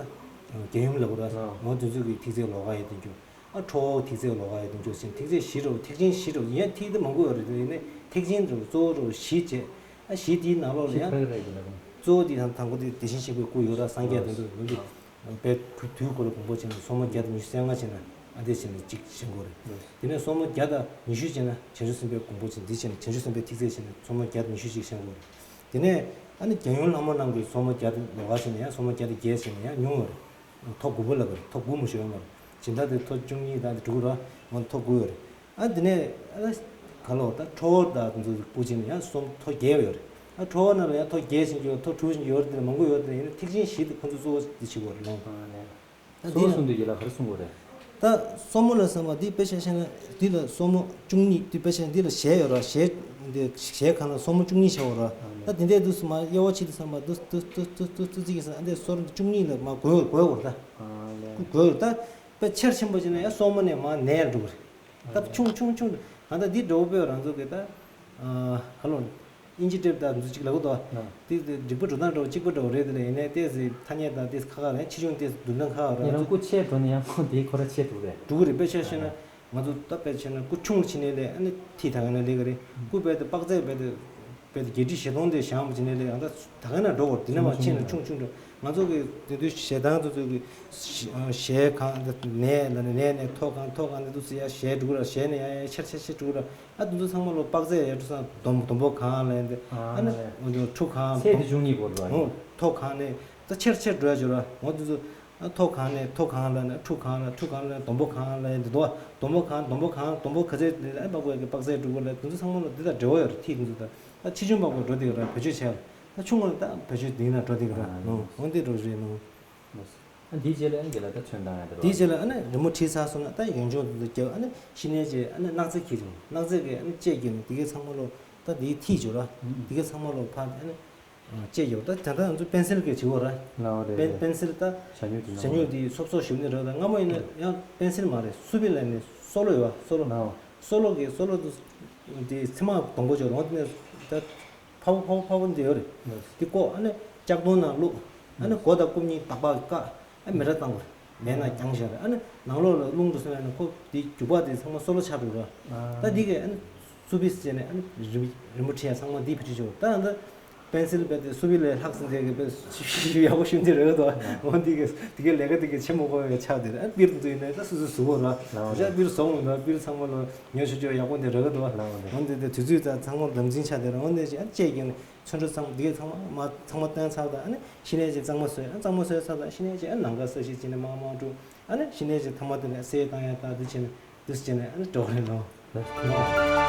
རྒྱལ་ཡུམ་ལབ་དགོས་ར་འོ་དེ་ཚོ་གི་ཐིག་ཚད་ལོགས་ཀ་ཡོད་དེ་འགྱོ། ཨ་ཁྲོ་བོ་ཐིག་ཚད་ལོགས་ཀ་ཡོད་དེ་འགྱོ་ཟེར་ཐིག་ཚད་བཞི་རེད། ཐིག་ཆེན་བཞི་རེད། ཡང་ཐིག་དེ་མང་པོ་ཡོད་རེད། དེ་ཡིན་ནའི་ཐིག་ཆེན་རེད། གཙོ་བོ་རེད་བཞི་བྱས། ཨ་བཞི་དེའི་ནང་ལོགས་ལ་ཡང་གཙོ་བོ་དེ་དང་དང་པོ་དེ་དེ་བཞིན་གཤེགས་པའི་སྐུ་ཡོད་ར་སངས་རྒྱས་དོན་དུ་ཡོང་དུས་དཔེ་དུས་འཁོར་ལོ་དགོངས་པ་བྱས་ནས་སོར་མོ་བརྒྱ་དང་ཉི་ཤུ་རྩ་ལྔ་བྱས་ན་ཨ་དེ་བྱས་ནས་གཅིག་བཞེངས་དགོས་རེད། དེ་ནས་སོར་མོ་བརྒྱ་དང་ཉི་ཤུ་བྱས་ན་བྱང་ཆུབ་སེམས་དཔའི་དགོངས་པ་བྱས་འདི་བྱས་ནས་བྱང་ཆུབ་སེམས་དཔའི་ཐིག་ཚད་བྱས་ནས་སོར་མོ་བརྒྱ་དང་ཉི་ཤུ་གཅིག་བཞེངས་དགོས་རེད། དེ་ནས་ཨ་ནི་རྒྱལ་ཡུམ་ལྷ་མོ་རྣམས་ཀྱི་སོར་མོ་བརྒྱ་དང་ལོགས་ཀ་བྱས་ནས་ཡང་སོར་མོ་བརྒྱ་དང་བརྒྱད་བྱས་ནས་ཡང་ཉུང་བ་རེད། ཐོག་དགུ་པོ་ལ་བར་ཐོག་དགུ་མ་ཞོན་མར་སྦྱིན་བདག་དེ་ཐོག་བཅུ་གཉིས་དང་དེ་དྲུག་ར་ང་ཐོག་དགུ་ཡོད་རེད། ཨ་འདི་ནས་ཨ་ག་ལོ་ད་ཁྲོ་བོ་དང་དེ་ཚོ་སྐུ་ཅན་ཡང་གསུམ་ཐོག་བརྒྱད་ཡོད་རེད། ཨ་ཁྲོ་བོ་རྣམས་ལ་ཡང་ཐོག་བརྒྱད་ཅན་གྱི་ཡོད་ཐོག་དྲུག་ཅན་གྱི་ཡོད་རེད། དེ་མང་པོ་ཡོད་དེ་ཡིན་ན་ཐིག་ཆེན་བཞི་དེ་ཁོ་ཚོ་གཙོ་བོ་དེ་བྱེད་དགོས་རེད་ལོ། ད་གཙོ་བོ་འདི་གསུམ་དུ་ཡིད་ལ་ག་རེ་གསུང་དགོས་རེད། ད་སོར་མོ་ལ་བསམ་པ་འདི་དཔེ་ཆ་བཞག་ན་འདི་ལ་སོར་མོ་བཅུ་གཉིས་འདི་དཔེ་ཆ་འདི་ལ་ཞལ་ཡོད་ར་ཞལ་འདི་ཞལ་གང་ལ་སོར་མོ་བཅུ་གཉིས་བྱ་བ་ར། ད་འདི་འདྲའི་དུས་སུ་མ་དབྱེ་བ་ཕྱེ་དུས་བསམ་པ་འདུ་འདུ་འདུ་འདུ་འདུ་ཙི་གི་ས་འདི་སོར་བཅུ་གཉིས་ལ་མ་གོས་གོས་བར་ད་གོས་བར་ད་དཔེ་ཆེར་ཆེན་པོ་བྱས་ན་ཡང་སོར་མོ་ནས་མ་ནས་འགྲོ་གི་རེད། ད་ཆུང་ཆུང་ཆུང་གང་ལྟར་འདི་འགྲོ་བོ་དཔེ་རང་ཚོ་གི་ད་ག་ལོ་ཨིན་ཇི་ཊེབ་དང་འདུ་གཅིག་ལ་གོ་དོ། དེ་དེ་འགྲིག་པ་འགྲོ་སྟངས་འགྲོ་གཅིག་པ་འགྲོ་རེད། དེ་ལ་ཡིན་ནའི་ཏོག་ཙམ་ཐ་སྙད་དང་ཏོག་ཙམ་ཁ་ཁ་རེད། ཆེ་ཆུང་ཏོག་ཙམ་བསྡུར་སྟངས་ཁ་ཁ་རེད། ཡིན་རུང་སྐུ་ཆེ་འགྲོ་ན་ཡང་ཁོ་དེའི་ཁོ་ར་ཆེ་འགྲོ་རེད། འགྲོ་གི་རེད། དཔེ་ཆ་བཤད་ན་ང་ཚོ་ད་དཔེ་བྱས་ན་སྐུ་ཆུང་ཕྱི་ནས་ལས་ཨ་ནི་ཐིག་ཐག་ཡིན་ན་ལས་ཀ་རེད། སྐུ་རྦད་དེ་དཔག་ཚད་རྦད་དེ་ དཔེ་དེ་བརྒྱད་ཁྲི་བཞི་སྟོང་དེ་བཞེངས་པ་ཅིག་ནས་ལས་ཡང་ད་ད་ག་ན་འགྲོ་བར་དེ་ནས་མ་ཆེ་ན་ཆུང་ཆུང་འགྲོ། ང་ཚོ་གི་དེ་དུས་ཞལ་ཐང་དུ་ཚོ་གི་ཞལ་གང་ནས་ལ་ནས་ནས་ནས་ཐོག་གང་ཐོག་གང་ནས་དུ་ཚོ་ཡ་ཞལ་འགྲོ་གི་ར་ཞལ་ནས་ཡ་ཡ་ཆེར་ཆེར་ཆེར་འགྲོ་གི་ར། ཨ་དུ་ཚོ་ཚང་མ་ལོ་དཔག་ཚད་ཡ་འགྲོ་སང་སྡོམ་སྡོམ་པོ་གང་ལ་ཡ་འདི་ཨ་ནས་འགྲོ་ཁྲུ་གང་ཚད་དེ་བྱུང་ངེས་པོ་ར། ཐོག་གང་ནས་ད་ཆེར་ཆེར་འགྲོ་ཡ་འགྲོ་ར་འོ་དུ་ཚོ། ཨ་ཐོག་གང་ནས་ཐོག་གང་ལ་ནས་ཁྲུ་གང་ལ་ཁྲུ་གང་ལ་སྡོམ་པོ་གང་ལ་འདི་དོ། སྡོམ་པོ་གང་སྡོམ་པོ་གང་སྡོམ་པོ་ག་ཚད་ལ་ཨ་པ་གོ་ཡ་གི་དཔག་ཚད་འགྲུབ་གོ་ལ་དེ་ཚོ་ཚང་མ་ལ་འདི་དང་འབྲེལ་བ་ཡོད་རེད་ཐིག་འདི་ཚོ་དང་། ད་ཆེ་ཆུང་པ་གོ་འགྲོ་དེ་ག་ར་བེད་སྤྱོད་བྱས་ལ་ད་ཆུང་བ་ད་བེད་སྤྱོད་འདི་ན་འགྲོ་དེ་ག་ར་ནོ་འོན་ཏེ་འགྲོ་རེད་ནོ། ཨ་འདིའི་རྗེས་ལ་ཨ་འདི་ལ་ད་ཚོན་བཏང་ཡ་དེ་རོ། དེའི་རྗེས་ལ་ཨ་ནི་རི་མོ་བྲིས་ཚར་སོང་ན་ད་ཡོན་ཆུང་དེ་ཚོ་རྒྱབ་ཨ་ནི་ཤི་ནས་རྗེས་ཨ་ནི་སྣག་ཚ་ཁྱེར་བྱུང་སྣག་ཚ་གི་ཨ་ནི་ལྕེ་གྱོན་ནས་དེ་གའི་ཚང་མ་ལོ་ད་དེའི་ཐིག་བྱུང་ར་དེ་གའི་ཚང་མ་ལོ་ཕ་ཨ་ནི། ཅེས་ཡོད་ད་ད་ལྟ་ང་ཚོ་པེན་སིལ་གྱི་བྱེད་སྒོ་ར། ལའོ་རེད་པེན་རེད་པེན་སིལ་ད་བྱ་སྨྱུག་དེ་བྱ་སྨྱུག་དེ་སོབ་སོབ་ཞིག་ནི་རེད་ད་སྔ་མོ་ཡིན་ན་ཡང་པེན་སིལ་མ་རེད་སུ་པི་ལ་ནི་སོ་ལོ་ཡོད་བ་སོ་ལོ། ལའོ་སོ་ལོ་གི་སོ་ལོ་དུ་དེ་ཚེ་མ་སྡོང་པོ་ཅོ་རོང་དེ་ནས་ད་ཕ་བོ་ཕ་བོ་ཕ་བོ་འདི་ཡོད་རེད། དེ་ཀོ་ཨ་ནི་ལྕགས་སྡོང་ནང་བླུག་ཨ་ནི་མགོ་དང་རྐུབ་གཉིས་དག་པ་བཀག་ཨ་མེ་ར་བཏང་དགོས་རེད། མེད་ན་རྐྱང་ཞིག་རེད། ཨ་ནི་ནང་ལོགས་ལ་རླུང་འགྲོ་སོང་ཡང་ན་ཁོ་དེ་རྒྱུག་པ་དེ་ཚང་མ་སོ་ལོ་ཆགས་འགྲོ་ར། ད་འདི་གས་ཨ་ནི་སུ་པིས་བྱས་ནས་ཨ་ནི་རི་རི་མོ་བྲིས་ཡ་ཚང་མ་འདི་བེད་སྤྱོད་བྱེད་དགོས། ད་ཨ་ད་པེན་སིལ་བེད་དེ་སུ་པི་ལས་ལྷག་ཟིན་དེ་གས་བེད་ཡག་པོ་ཞུ་འདི་རེད་དོ། འོ་འདི་གས་འདི་གས་ལས་ཀ་འདི་གས་བྱེད་མ་དགོས་པའི་ཆགས་དེ་ཨ་པིར་དུ་ཡིན་ན་ད་སུ་སུ་བཟོ་དགོས་ར། ད་པིར་བཟོ་འོང་ད་པིར་ཚང་མ་ལ་ཉོ་ཆོག་ཆོག་ཡག་པོ་འདི་རེད་དོ། འོ་འདི་དེ་དུས་ཚོད་ད་ཚང་མ་དམ་འཛིན་ཆགས་དེ་ར། འོ་འདི་ཅི་ཨ་ཅེ་གས་ནས། ཚོན་ཁྲ་ཚང་འདི་གས་ཚང་མ་མ་ཚང་མ་བཏོན་ཚར་དང་ཨ་ནི་ཤི་ནས་ཅིག་གཙང་མ་བཟོས་ཨ་གཙང་མ་བཟོས་ཚར་དང་ཤི་ནས་ཅིག་ཨ་ནང་ཁ་ས་ཞིག་ཅིག་ནས་མང་མང་བཀྲུ་ཨ་ནི་ཤི་ནས་ཅིག་ཐ་མ་དེ་ནས་གསེར་བཏང་ཡ་ད་འདི་བྱས་ནས་འདི་བྱས་ནས་ཨ་ནི་འགྲོ་རེད་ནོ།